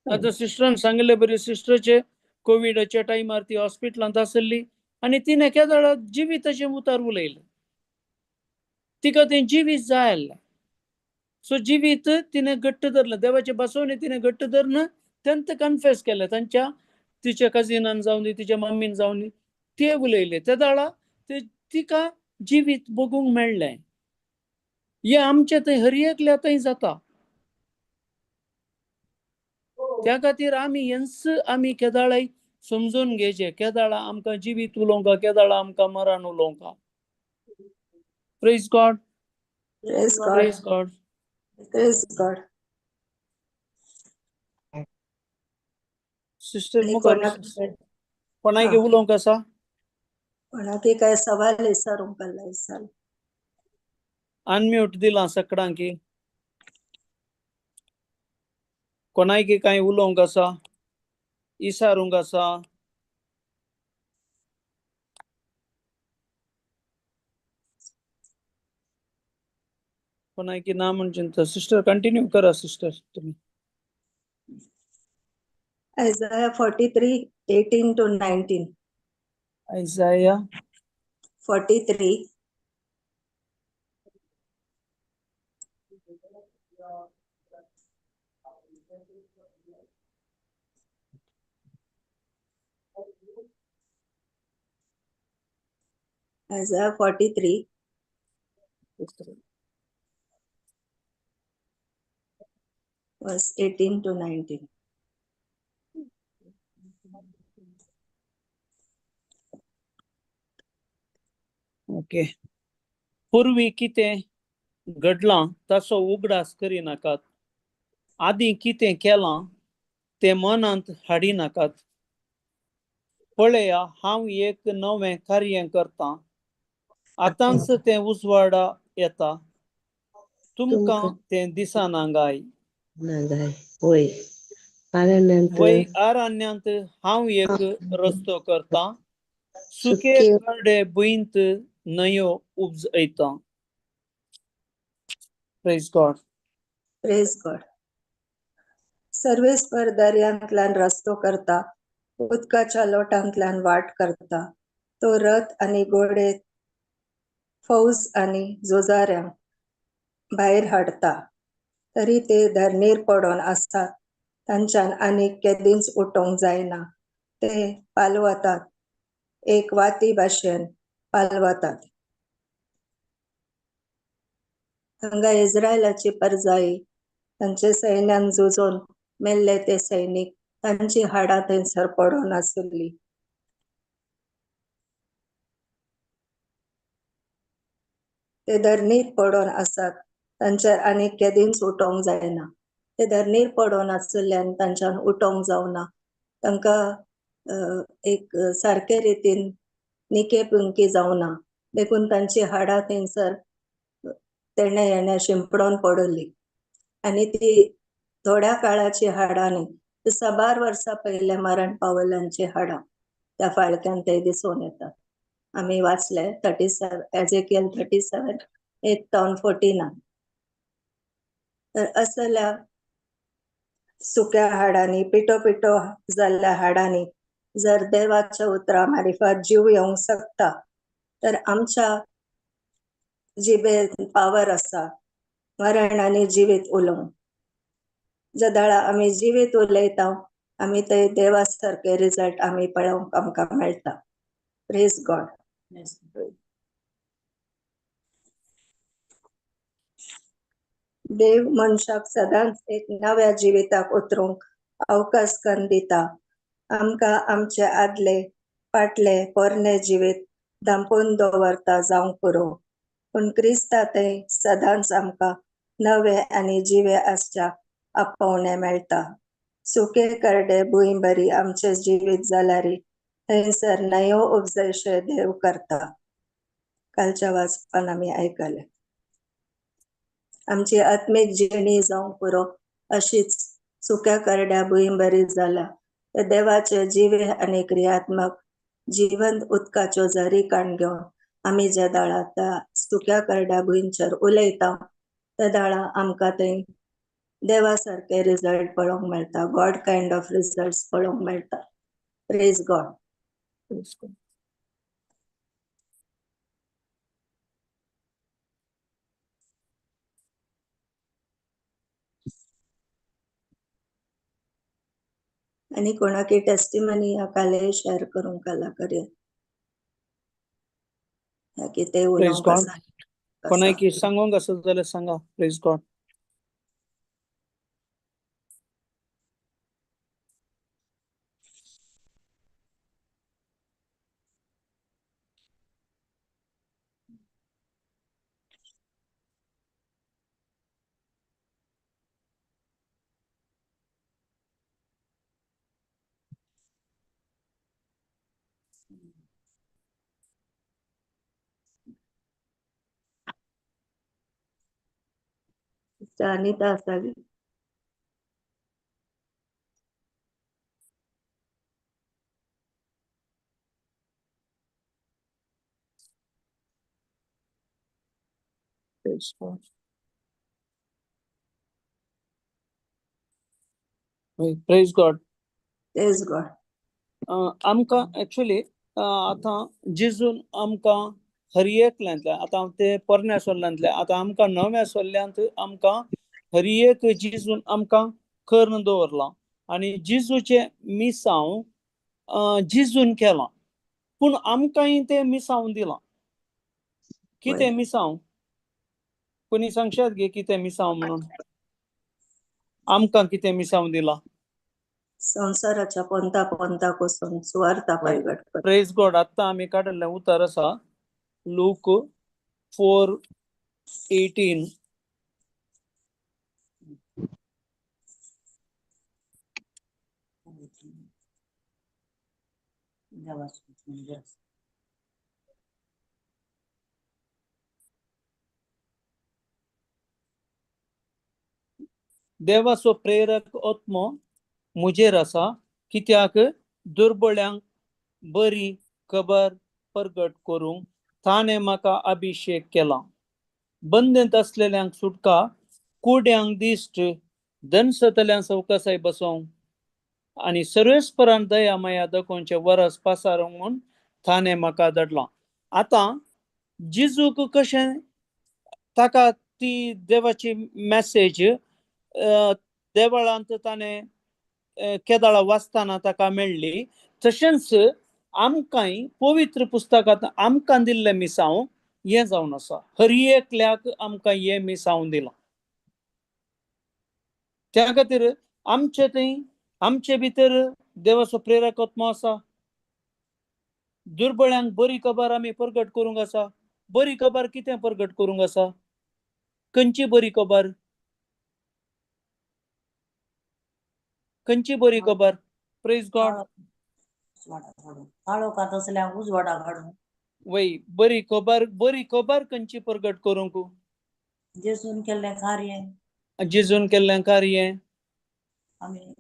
आतां सिस्टरान सांगिल्ले बरी सिस्टराचे कोविडाच्या टायमार ती हॉस्पिटलांत आसली आनी तिणें केदळा जिवीताचें उतर उलयलें, तिका तें जिवीत जाय आसलें. सो जिवीत तिणें घट्ट धरलें, देवाचें बसवणें तिणें घट्ट धरून तेंत कन्फेस केलें तांच्या तिच्या कजिनान जावन दी तिच्या मम्मीन जावन दी ते उलयले. ते वेळा ते तिका जिवीत बगूंक मेळ्ळें. हें आमचें थंय हर एकल्या थंय जाता. त्या खातीर आमी हेंच आमी केदाळाय समजून घेवचें, केदाळा आमकां जिवीत उलोवंक, केदाळा आमकां मरण उलोवंक. Praise God. Praise God. Praise God. Praise God. Sister आनी मुखार कोणाक कोणाक उलोवंक आसा? कोणाक काय सवाल विचारूंक विचार. अनम्यूट दिलां सगळ्यांकी. कोणाक कांय उलोवंक आसा, इसारूंक आसा? कोणाक ना म्हणजे सिस्टर कंटिन्यू करा सिस्टर तुम्ही. Isaiah 43:18 to 19. Isaiah 43 Isaiah 43 verse 18 to 19. Okay. पूर्वी कितें घडलां ताचो उगडास करिनाकात, आदीं कितें केलां तें मनांत हाडिनाकात. पळया हांव एक नवें कार्य करतां, आतांच तें उजवाडा येता, तुमकां तें दिसना गाय. वय अरण्यांत वय अरण्यांत हांव एक रस्तो करतां, सुके करडे भुंयंत न्हंयो उपजयता. Praise God. प्रेज गॉड. सर्वेस्पर दर्यांतल्यान रस्तो करता, उदकाच्या लोटांतल्यान वाट करता. तो रथ आनी घोडे, फौज आनी झुजाऱ्यांक भायर हाडता, तरी ते धरणीर पडोन आसतात. तांच्यान आनीक केदींच उठोवंक जायना. ते पालवतात, एक वाती भाशेन पालवतात. हांगा इस्रायलाची परजाई तांचे सैन्यान झुजोन मेल्ले ते सैनीक, तांची हाडां थंयसर पडोन आसली. ते धरणीर पडोन आसात, तांच्यार आनीक केदींच उठोवंक जायना. ते धरणीर पडोन आशिल्ल्यान तांच्यान उठोवंक जावना. तांकां एक सारके रितीन निके पिंकी जावना, देखून तांची हाडां थंयसर तेणे हेणे शिंपडोन पडली. आनी ती थोड्या काळाची हाडां न्ही, ती साबार वर्सां पयले मरण पावल्ल्यांची हाडां त्या फाळक्यान ते दिसून येतात. आमी वाचले 37, एजेकियल 37:8 तावन 14. तर असल्या सुक्या हाडांनी, पिठो पिठो जाल्ल्या हाडांनी जर देवाच्या उतरा मारिफात जीव येवंक शकता, तर आमच्या जिबेन पावर आसा मरण आनी जिवीत उलोवंक. जदाळा आमी जिवीत उलयता, आमी ते देवा सारके रिजल्ट आमी पळोवंक आमकां मेळटा. Praise God. देव मनशाक सदांच एक नव्या जिविताक उतरूंक अवकाश करून दिता. आमकां आमचे आदले फाटले पोरणे जिवीत धांपून दवरता जावंक पुरो, पूण क्रिस्ता थंय सदांच आमकां नवे आनी जिवे आसच्या आपोवणें मेळटा. सुके करडे भूंय बरी आमचें जिवीत जाल्यार थंयसर नयो उपजयशे देव करता. कालच्या वाचपान आमी आयकले. आमची आत्मीक जिणी जावंक पुरो अशीच सुक्या करड्या भूंय बरी जाल्या तर देवाचे जिवे आनी क्रियात्मक जिवंत उदकाच्यो झरी काण घेवन आमी ज्या दाळा त्या सुक्या करड्या भुंयचेर उलयता, त्या दाळा आमकां थंय देवा सारके रिजल्ट पळोवंक मेळटा. गॉड कायंड ऑफ रिजल्ट पळोवंक मेळटा. Praise God. आनी कोणाकी टेस्टिमनी ह्या काले शेअर करूंक आला करूया कितें प्रेज उलोवंक गॉड. आसा. कोणाकी सांगोंक आसत जाल्यार सांगा. Praise God. Anita आसा. Praise God. Praise God. Praise God. आमकां एक्चुली आतां जेजून आमकां हर एकल्यांतल्या, आतां ते पोरण्या सोल्ल्यांतले, आतां आमकां नव्या सोल्ल्यांत आमकां हर एक जेजून आमकां करून दवरलां आनी जेजूचें मिसांव जेजून केलां, पूण आमकांय तें मिसांव दिलां. कितें मिसांव? कोणी सांगशात गे कितें मिसांव म्हणून? आमकां कितें मिसांव दिलां? संवसाराच्या पोंता पोंता कोसून सुवार्ता परगट कर. प्रेज गॉड. आतां आमी काडिल्लें उतर आसा लूक 4:18. देवाचो प्रेरक आत्मो म्हजेर आसा, कित्याक दुर्बळ्यांक बरी खबर परगट करूंक ताणें म्हाका अभिशेक केला, बंदेंत आसलेल्यांक सुटका, कुड्यांक दिश्ट, दनसतल्यान सवकासाय बसोवंक आनी सर्वेस्परान दया माया दाखोवचें वरस पासारूंक म्हूण ताणें म्हाका धाडलां. आतां जेजूक कशें ताका ती देवाची मॅसेज देवळांत ताणें केदाळा वाचतना ताका मेळ्ळी, तशेंच आमकांय पवित्र पुस्तकांत आमकां दिल्लें मिसांव हें जावन आसा. हर एकल्याक आमकां हें मिसांव दिलां. त्या खातीर आमचे थंय आमचे भितर देवाचो प्रेरक आत्मो आसा. दुर्बळ्यांक बरी खबर आमी परगट करूंक आसा. बरी खबर कितें परगट करूंक आसा? खंयची बरी खबर? खंयची बरी खबर? Praise God. काळोखात असल्या उजवाडा काडून. वय, बरी खबर, बरी खबर खंयची परगट करूंक? जेजून केल्लें कार्य. जेजून केल्लें कार्य. आमी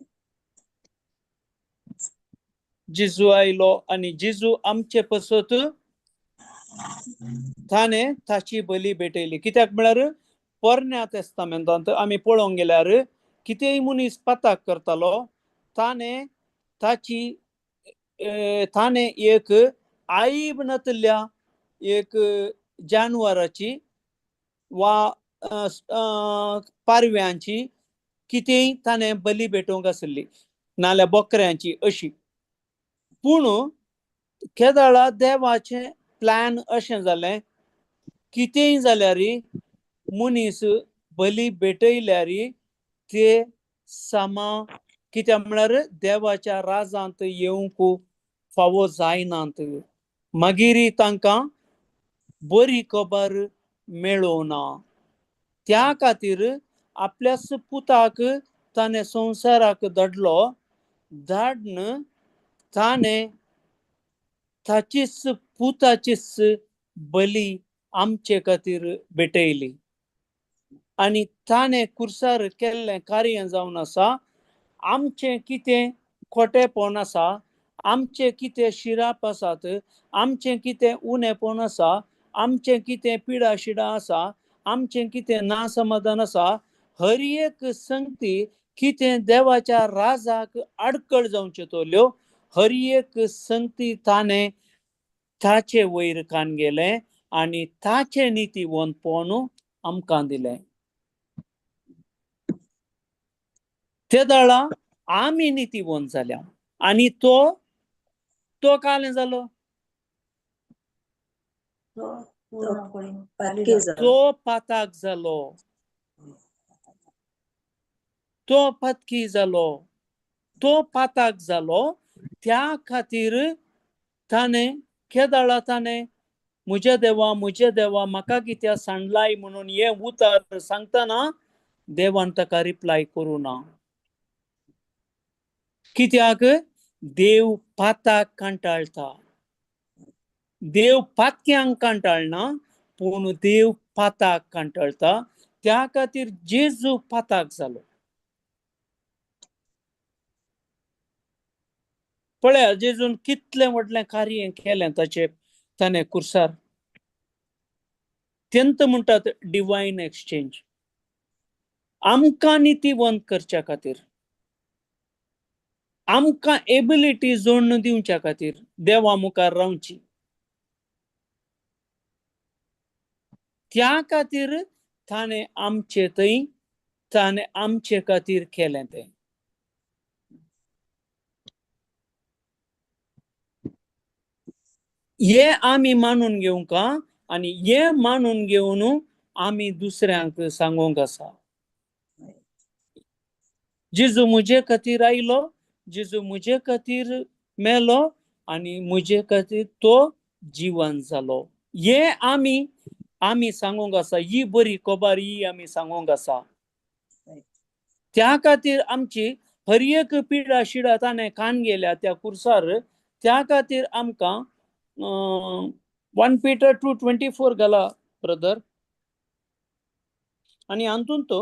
जेजू आयलो आनी जेजू आमचे पसत ताणें ताची बली भेटयली. कित्याक म्हळ्यार पोरण्या तेस्तामेंतांत आमी पळोवंक गेल्यार कितेंय मनीस पाताक करतालो, ताणें ताची ताणें एक आईब नातिल्ल्या एक जानवराची वा पारव्यांची कितेंय ताणें बली भेटोवंक आसली, नाल्यार बोकऱ्यांची अशी. पूण केदळा देवाचें प्लॅन अशें जालें, कितेंय जाल्यार मनीस बली भेटयल्यार ते सामा, कित्याक म्हळ्यार देवाच्या राजांत येवंक फावो जायनात, मागीर तांकां बरी खबर मेळोना. त्या खातीर आपल्याच पुताक ताणें संवसाराक धाडलो. धाडन ताणें ताचीच पुताचीच बली आमचे खातीर भेटयली आनी ताणें कुर्सार केल्लें कार्य जावन आसा. आमचें कितें खोटेपण आसा, आमचें कितें शिराप आसात, आमचें कितें उणेपण आसा, आमचें कितें पिडा शिडा आसा, आमचें कितें नासमाधान आसा, हर एक संगती कितें देवाच्या राजाक आडकळ जावच्यो तोल्यो, हर एक संगती ताणें ताचे वयर कान गेलें आनी ताचें नितीवंतपण आमकां दिलें. ते दळा आमी नितीवंत जाल्या आनी तो तो कालें जालो, तो पाताक जालो, तो पातकी जालो, तो पाताक जालो. त्या खातीर ताणें केदाळा ताणें म्हज्या देवा म्हज्या देवा म्हाका कित्याक सांडलाय म्हणून हें उतर सांगतना देवान ताका रिप्लाय करूं ना. कित्याक? देव पाताक कंटाळटा. देव पातक्यांक कंटाळना, पूण देव पाताक कंटाळटा. त्या खातीर जेजू पाताक जालो. पळया जेजून कितलें व्हडलें कार्य केलें ताचे ताणें कुर्सार. तेंत म्हणटात डिवायन एक्सचेंज. आमकां नितीवंत करच्या खातीर, आमकां एबिलिटी जोडून दिवच्या खातीर देवा मुखार रावची, त्या खातीर ताणें आमचे थंय ताणें आमचे खातीर केलें तें. हे आमी मानून घेवंक आनी हे मानून घेवन आमी दुसऱ्यांक सांगूंक आसा. जेजू म्हजे खातीर आयलो, जेजू म्हजे खातीर मेलो आनी म्हजे खातीर तो जिवन जालो. हे आमी आमी सांगूंक आसा. ही बरी खबर ही आमी सांगूंक आसा. त्या खातीर आमची हर एक पिडा शिडा ताणें कान गेल्या त्या कुर्सार. त्या खातीर आमकां 1 Peter 2:24 घाला ब्रदर. आनी हातूंत तो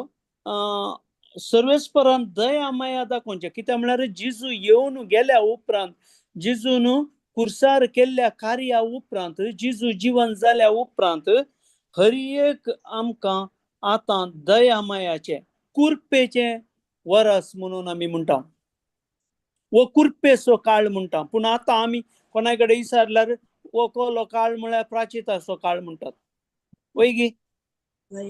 सर्वेस्परान दया माया दाखोवचें. कित्याक म्हळ्यार जेजू येवन गेल्या उपरांत, जेजून कुर्सार केल्ल्या कार्या उपरांत, जेजू जिवन जाल्या उपरांत हर एक आमकां आतां दयामायाचें कुर्पेचें वरस म्हणून आमी म्हणटा, वो कुर्पेचो काळ म्हणटा. पूण आतां आमी कोणाय कडेन विचारल्यार वो कोलो काळ म्हळ्यार प्राचिताचो काळ म्हणटात, वय गी?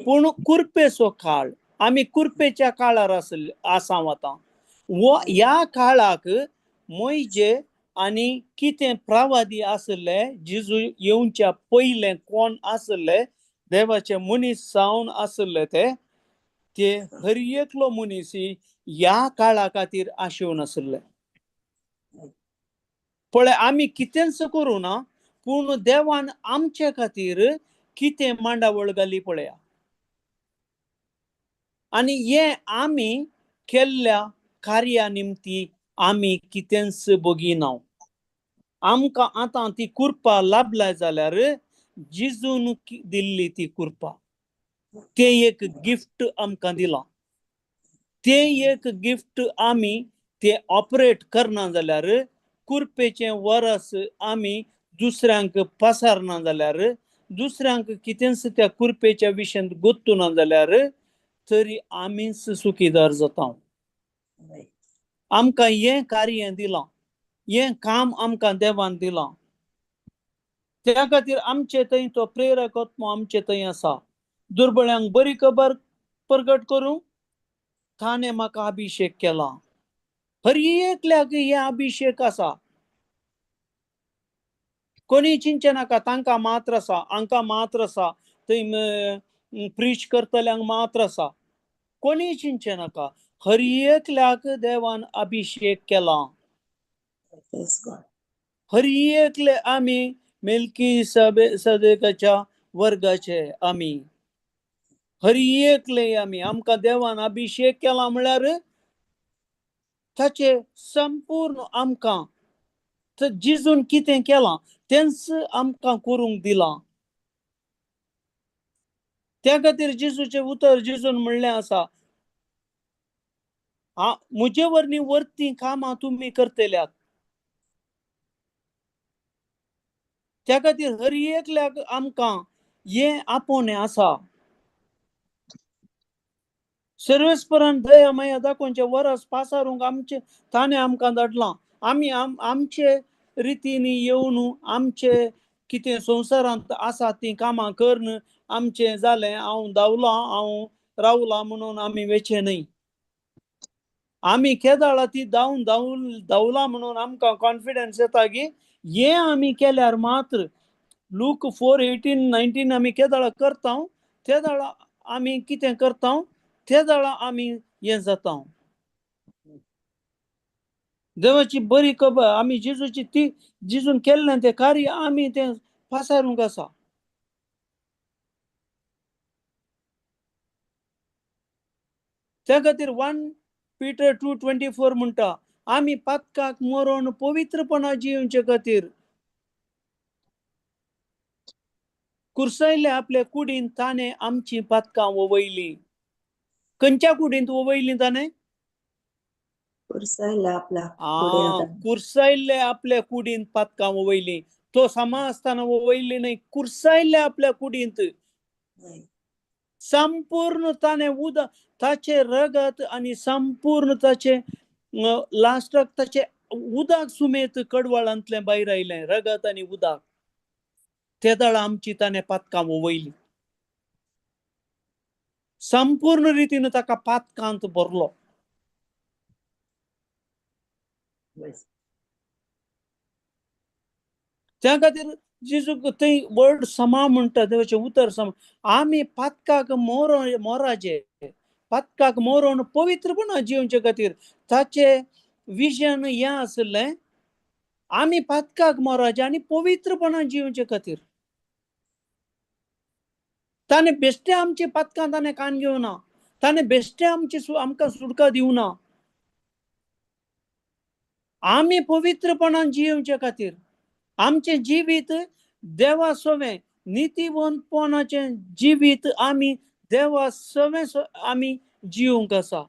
पूण कुर्पेचो काळ, आमी कुर्पेच्या काळार आसले आसा आतां. वो ह्या काळाक मोयजे आनी कितें प्रवादी आसले, जेजू येवच्या पयलें कोण आसले, देवाचे मनीस जावन आसले, ते ते हर एकलो मनीस ह्या काळा खातीर आशेवन आसले. पळय आमी कितेंच करूं ना, पूण देवान आमचे खातीर कितें मांडावळ घाली पळया. आनी हें आमी केल्ल्या कार्या निमती आमी कितेंच बगिना. आमकां आतां ती कुर्पा लाभल्या जाल्यार जिजून दिल्ली ती कुर्पा, तें एक गिफ्ट आमकां दिलां. तें एक गिफ्ट आमी तें ऑपरेट करना जाल्यार, कुर्पेचें वरस आमी दुसऱ्यांक पसारना जाल्यार, दुसऱ्यांक कितेंच त्या कुर्पेच्या विशयांत गोत्तुना जाल्यार, तरी आमीच सुखीदार जाता. आमकां हें कार्य दिलां, हें काम आमकां देवान दिलां. त्या खातीर आमचे थंय तो प्रेरक आत्मो आमचे थंय आसा. दुर्बळ्यांक बरी खबर प्रगट करूं ताणें म्हाका अभिशेक केला. हर एकल्याक हे अभिशेक आसा. कोणी चिंतचें नाका तांकां मात्र आसा, हांकां मात्र आसा, थंय प्रीच करतल्यांक मात्र आसा, कोणी चिंतचें नाका. हर एकल्याक देवान अभिशेक केला. हर एकले आमी मेलकी सदेकाच्या वर्गाचे आमी हर एकले आमी, आमकां देवान अभिशेक केला म्हळ्यार ताचे संपूर्ण आमकां जिजून कितें केलां तेंच आमकां करूंक दिलां. त्या खातीर जेजूचें उतर जेजून म्हणलें आसा, म्हजे वरवीं वरतीं कामां तुमी करतल्यात. त्या खातीर हर एकल्याक आमकां हें आपोवणें आसा. सर्वेस्परान दया माया दाखोवचें वरस पासारूंक आमचें ताणें आमकां धाडलां. आमी आमचे रितीनी येवन आमचे कितें संवसारांत आसा तीं कामां करून आमचें जालें, हांव धांवलां, हांव रावलां म्हणून आमी वेचें न्हय. आमी केदाळा ती धांवन धांवलां म्हणून आमकां कॉन्फिडन्स येता की हें आमी केल्यार मात्र लूक 4:18 19 आमी केदाळा करता ते दाळा आमी कितें करता ते दाळा आमी हें जाता. देवाची बरी खबर आमी जेजूची ती जेजून केल्लें तें कार्य आमी तें पासारूंक आसा. त्या खातीर 1 Peter 2:24 म्हणटा, आमी पातकाक मरोन पवित्रपणा जिवचे खातीर कुर्सायले आपले कुडीन ताणें आमची पातकां ववयलीं. खंयच्या कुडींत ववयलीं ताणें? कुर्सायल्ले आपल्या कुडींत पातकां ववयलीं. तो समा आसतना ववयली न्हय, कुर्सायल्ले आपल्या कुडींत संपूर्ण ताणें उदक ताचें रगत आनी संपूर्ण ताचें लास्टाक ताचें उदक सुमेत कडवळांतलें भायर आयलें, रगत आनी उदक. ते दाळा आमची ताणें पातकां ववयलीं. संपूर्ण रितीन ताका पातकांत भरलो. त्या खातीर जेजू थंय वर्ड समा म्हणटा, देवाचें उतर समा. आमी पातकाक मोराचे, पातकाक मोरोन पवित्रपणा जिवचे खातीर ताचें विजन हें आसलें, आमी पातकाक मोराचे आनी पवित्रपणा जिवचे खातीर. ताणें बेश्टे आमचे पातकां ताणें कान घेवना, ताणें बेश्टे आमचे आमकां सुटका दिवना. आमी पवित्रपणान जिवचे खातीर आमचें जिवीत देवा सवें नितीवंतपणाचें जिवीत आमी देवा सवें आमी जिवंक आसा.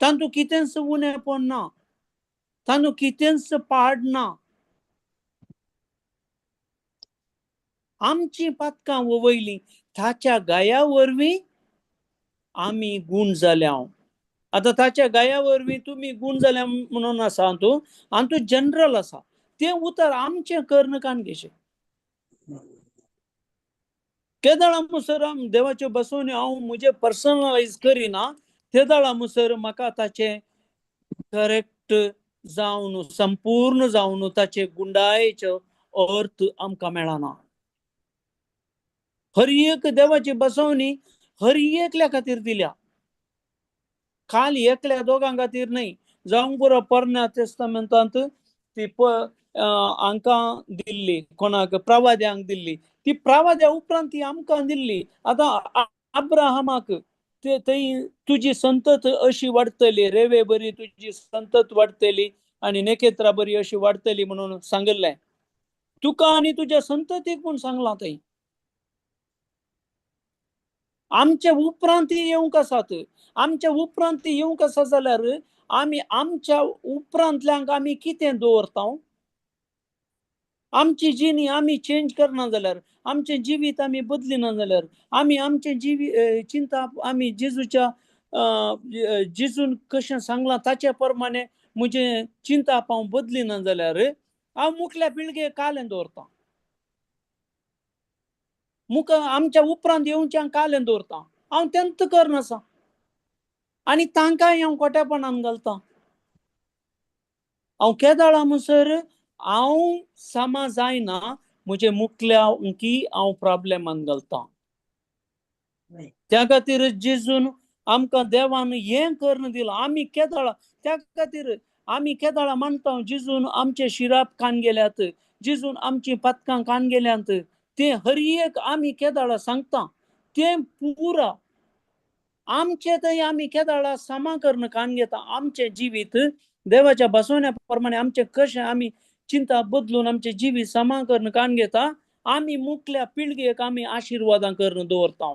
तातूंत कितेंच उणेपण ना, तातूंत कितेंच पाड ना. आमचीं पातकां ववयलीं ताच्या गाया वरवीं आमी गूण जाल्या. आतां ताच्या गाया वरवीं तुमी गूण जाल्या म्हणून आसा तूं आनी तूं जनरल आसा तें उतर आमचें कर्ण कान घेशें. केदळा मुसर देवाच्यो बसोवण्यो हांव म्हजें पर्सनलायज करिना तेदळा मुसर म्हाका ताचें करेक्ट जावन संपूर्ण जावन ताचे गुंडायेचो अर्थ आमकां मेळना. हर एक देवाची बसवणी हर एकल्या खातीर दिल्या, खाली एकल्या दोगां खातीर न्हय. जावंक पुरो पोरण्या तेस्तामेंतांत ती हांकां दिल्ली, कोणाक प्रवाद्यांक दिल्ली, ती प्रवाद्या उपरांत ती आमकां दिल्ली. आतां अब्राहमाक ते थंय तुजी संतत अशी वाडटली, रेवे बरी तुजी संतत वाडटली आनी नेकेत्रा बरी अशी वाडटली म्हणून सांगिल्लें. तुका आनी तुज्या संततीक म्हूण सांगलां थंय. आमच्या उपरांत येवंक आसात, आमच्या उपरांत येवंक आसा जाल्यार आमी आमच्या उपरांतल्यांक आमी कितें दवरता? आमची जिणी आमी चेंज करना जाल्यार, आमचें जिवीत आमी बदलिना जाल्यार, आमी आमचें जिवी चिंता आमी जेजूच्या जेजून कशें सांगलां ताचे प्रमाणे म्हजें चिंताप हांव बदलिना जाल्यार हांव मुखल्या पिळगे कालें दवरतां, मुका आमच्या उपरांत येवच्यांक कालें दवरतां, हांव तेंत करनासा आनी तांकांय हांव कोट्यापणान घालतां. हांव केदाळा म्हणसर हांव सामा जायना म्हजे मुखल्या की हांव प्रॉब्लेमान घालतां. त्या खातीर जेजून आमकां देवान हें करून दिलां. आमी केदाळा त्या खातीर आमी केदाळा मानता जेजून आमचे शिराप कान गेल्यात, जेजून आमची पातकां कान गेल्यात, तें हर एक आमी केदाळा सांगता तें पुरा आमचे थंय आमी केदाळा सामा करून कान घेता. आमचें जिवीत देवाच्या बसवण्या प्रमाणे आमचें कशें आमी चिंता बदलून आमचें जिवीत सामा करून कान घेता, आमी मुखल्या पिळगेक आमी आशिर्वादां करून दवरता,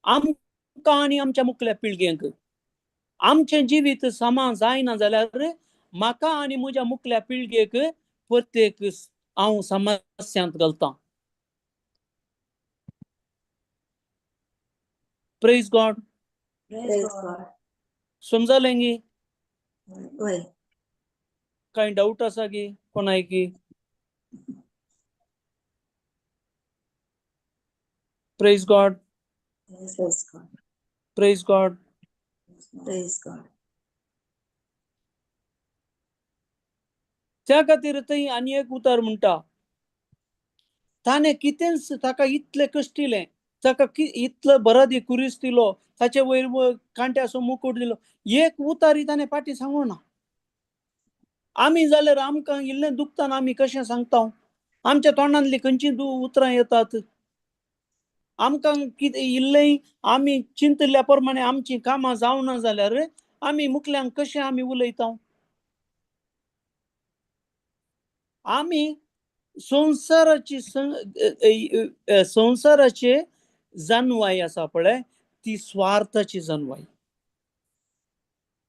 आमकां आनी आमच्या मुखल्या पिळगेक. आमचें जिवीत सामा जायना जाल्यार म्हाका आनी म्हज्या मुखल्या पिळगेक प्रत्येक हांव समस्यांत घालतां. Praise God. Praise God. समजलें गी? वय. कांय डावट आसा की कोणाय की? Praise God. Praise God. Praise God. Praise God. त्या खातीर थंय आनी एक उतर म्हणटा, ताणें कितेंच ताका इतलें कश्टिलें, ताका इतलो बरो कुरीस दिलो, ताचे वयर कांट्याचो मुकूट दिलो, एक उतारी ताणें फाटीं सांगू ना. आमी जाल्यार आमकां इल्लें दुखतना आमी कशें सांगता? आमच्या तोंडांतली खंयची उतरां येतात? आमकां कितें इल्लें आमी चिंतल्या प्रमाणे आमचीं कामां जावना जाल्यार आमी मुखल्यांक कशें आमी उलयता? आमी संवसाराची संवसाराचे जानवाय आसा पळय ती स्वार्थाची जानवाय,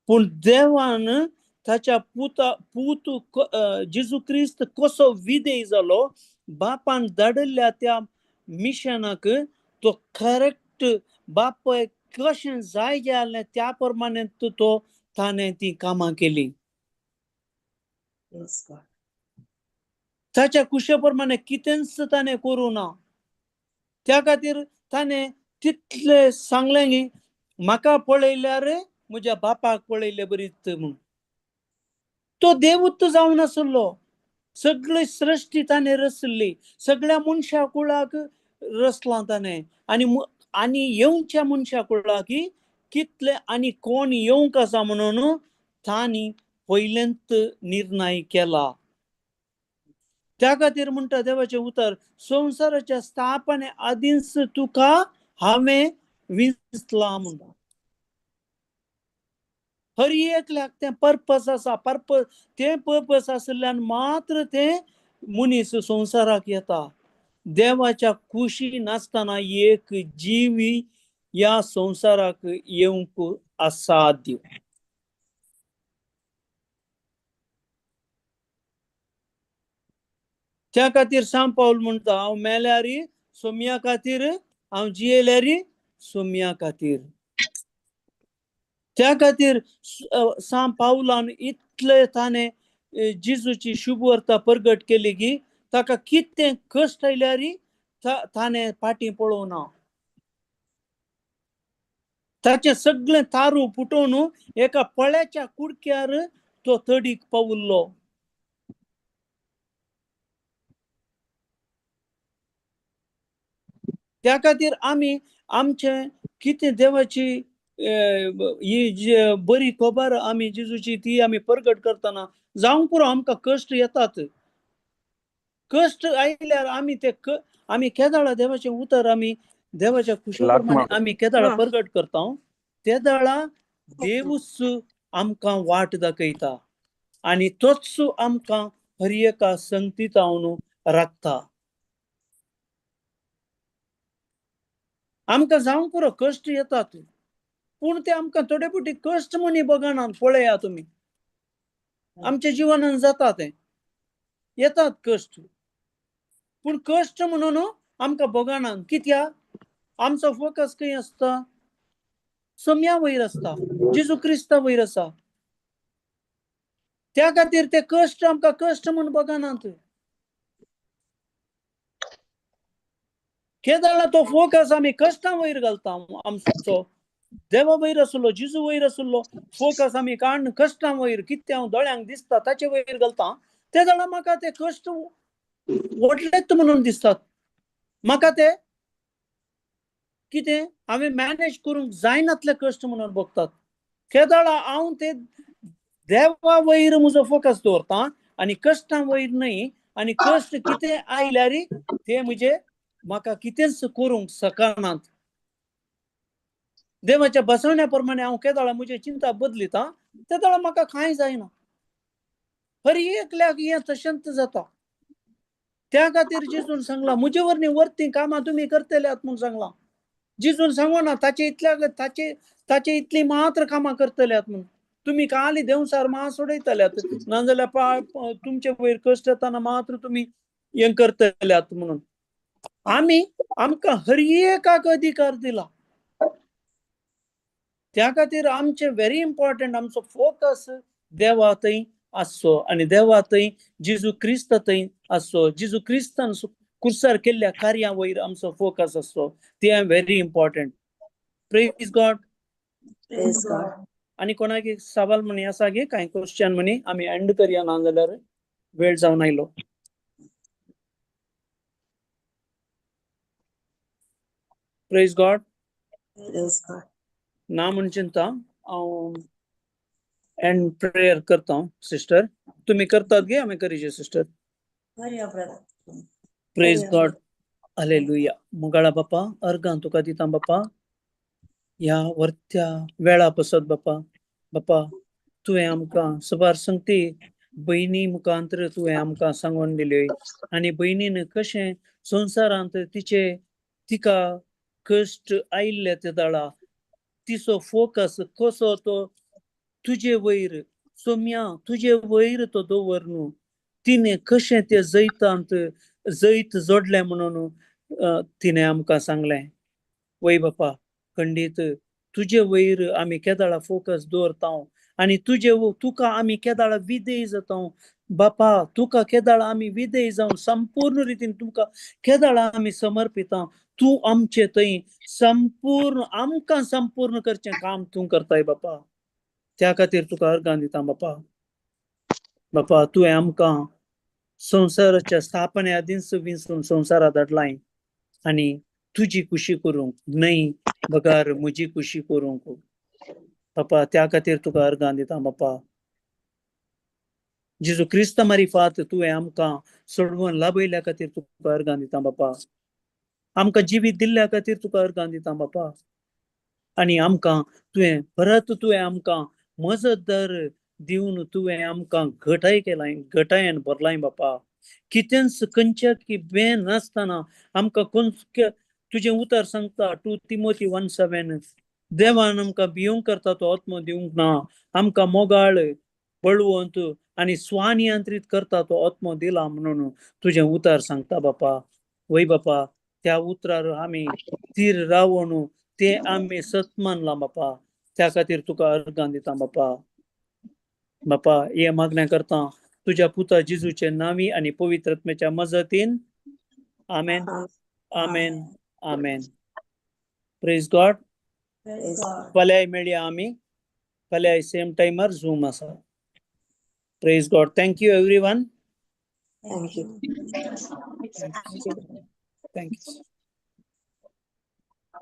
पूण देवान ताच्या पुता पूत जेजू क्रिस्त कसो विदेय जालो, बापान धाडिल्ल्या त्या मिशनाक तो करेक्ट बापय कशें जाय जालें त्या प्रमाणे तो ताणें ती कामां केली. ताच्या कुशे प्रमाणे कितेंच ताणें करूं ना. त्या खातीर ताणें तितलें सांगलें की म्हाका पळयल्यार म्हज्या बापाक पळयल्ले बरीच म्हूण. तो देवूत जावन आसलो, सगळी सृश्टी ताणें रचल्ली, सगळ्या मनशा कुळाक रचलां ताणें आनी आनी येवच्या मनशा कुळाक कितले आनी कोण येवंक आसा म्हणून तांणी पयलेंत निर्णय केला. त्या खातीर म्हणटा देवाचें उतर, संवसाराच्या स्थापने आदींच तुका हांवें विंचलां म्हणटा. हर एकल्याक तें पर्पस आसा, पर्पस तें पर्पस आशिल्ल्यान मात्र तें मनीस संवसाराक येता. देवाच्या कुशी नासतना एक जीवी ह्या संवसाराक येवंक असाध्य. त्या खातीर सांत पावल म्हणटा, हांव मेल्यार सोम्या खातीर हांव जियेल्यार सोम्या खातीर. त्या खातीर सांत पावलान इतले ताणें जेजूची शुभवार्ता परगट केली की ताका कितें कश्ट आयल्यार ताणें फाटीं पळोवना. ताचें सगळें तारू पुटोवन एका पळ्याच्या कुडक्यार तो तडीक पावुल्लो. त्या खातीर आमी आमचें कितें देवाची ही बरी खबर आमी जेजूची ती आमी परगट करतना जावंक पुरो आमकां कश्ट येतात. कश्ट आयल्यार आमी ते आमी केदाळा देवाचें उतर आमी देवाच्या खुशे प्रमाणे आमी केदाळा परगट करता ते दाळा देवूच आमकां वाट दाखयता आनी तोच आमकां हर एका संगतीतावन राखता. आमकां जावंक पुरो कश्ट येतात पूण ते आमकां थोडे फावटी कश्ट म्हणी बगनात. पळया तुमी आमच्या जिवनान जाता तें, येतात कश्ट, पूण कश्ट म्हणून आमकां बगनात. कित्याक आमचो फोकस खंय आसता? सम्या वयर आसता, जेजू क्रिस्ता वयर आसा. त्या खातीर ते कश्ट आमकां कश्ट म्हूण बगनात. केदाळा तो फोकस आमी कश्टां वयर घालता. आमचो देवा वयर आसलो, जेजू वयर आसलो फोकस आमी काडून कश्टां वयर कितें हांव दोळ्यांक दिसता ताचे वयर घालता. ते जाणां म्हाका ते कश्ट व्हडलेच म्हणून दिसतात. म्हाका ते कितें हांवें मॅनेज करूंक जायनातले कश्ट म्हणून बगतात. केदाळा हांव ते देवा वयर म्हजो फोकस दवरता आनी कश्टां वयर न्हय. आनी कश्ट कितें आयल्यार ते म्हजे म्हाका कितेंच करूंक शकनात. देवाच्या बसवण्या प्रमाणे हांव केदाळा म्हजी चिंता बदलिता तेदाळा म्हाका कांय जायना. हर एकल्याक हें तशेंच जाता. त्या खातीर जेजून सांगलां म्हजे वरवीं वरतीं कामां तुमी करतल्यात म्हूण सांगलां. जेजून सांगना ताचे इतल्या ताचे ताचे इतलीं मात्र कामां करतल्यात म्हूण. तुमी खाली देंवचार मा सोडयतल्यात नाजाल्यार तुमचे वयर कश्ट येतना मात्र तुमी हें करतल्यात म्हणून. आमी आमकां हर एकाक अधिकार दिला. त्या खातीर आमचें व्हेरी इम्पॉर्टंट आमचो फोकस देवा थंय आसचो आनी देवा थंय जेजू क्रिस्त थंय आसचो. जेजू क्रिस्तान कुर्सार केल्ल्या कार्या वयर आमचो फोकस आसचो. तें very important. Praise God. Praise God. आनी कोणाक एक सवाल म्हणी आसा गे, कांय क्वेश्चन म्हणी आमी एंड करया, ना जाल्यार वेळ जावन आयलो. Praise God. Praise God. ना म्हण चिंता हांव एंड प्रेयर करता. सिस्टर तुमी करतात गे, आमी करीचे सिस्टर? करया ब्रदर. Praise God. हालेलुया. मुगाळा बापा अर्गां तुका दिता बापा ह्या वरत्या वेळा पसत बापा. बापा तुवें आमकां सबार संगती भयणी मुखांतर तुवें आमकां सांगून दिल्यो आनी भयणीन कशें संवसारांत तिचे तिका कश्ट आयिल्ले ते दाळा तिचो फोकस कसो तो तुजे वयर सोम्या तुजे वयर तो दवर न्हू. तिणें कशें ते जैतांत जैत जोडलें म्हणून तिणें आमकां सांगलें. वय बापा खंडीत तुजे वयर आमी केदाळा फोकस दवरता आनी तुजे तुका आमी केदाळा विधेय जाता बापा. तुका केदाळा आमी विधेय जावन संपूर्ण रितीन तुका केदाळा आमी समर्पिता. तूं आमचे थंय संपूर्ण आमकां संपूर्ण करचें काम तूं करताय बापा. त्या खातीर तुका अर्गां दिता बापा. बापा तुवें आमकां संवसाराच्या स्थापने आदींच विंचून संवसारात धाडलाय आनी तुजी खुशी करूंक न्हय बगर म्हजी खुशी करूंक बापा. त्या खातीर तुका अर्गां दिता बापा. जेजू क्रिस्त मारिफात तुवें आमकां सोडवून लाभयल्या खातीर तुका अर्गां दिता बापा. आमकां जिवीत दिल्ल्या खातीर तुका अर्गां दिता बापा. आनी आमकां तुवें परत तुवें आमकां मजतदार दिवन तुवें आमकां घटाय केलाय, घटायेन भरलाय बापा. कितेंच खंयच्या की बेन नासतना आमकां तुजें उतर सांगता 2 Timothy 1:7 देवान आमकां भिवंक करता तो आत्मो दिवंक ना, आमकां मोगाळ बळवंत आनी स्वानियंत्रीत करता तो आत्मो दिला म्हणून तुजें उतर सांगता बापा. वय बापा त्या उतरार आमी थीर रावन तें आमी सत मानलां बापा. त्या खातीर तुका अर्गां दिता बापा. बापा, हें मागणें करता तुज्या पुता जिजूचे नांवी आनी पवित्र आत्म्याच्या मजतीन. आमेन, आमेन, आमेन. Praise God. Praise God. फाल्यांय मेळया आमी. फाल्यां सेम टायमार झूम आसा. Praise God. Thank you everyone. Thank you. Thank you.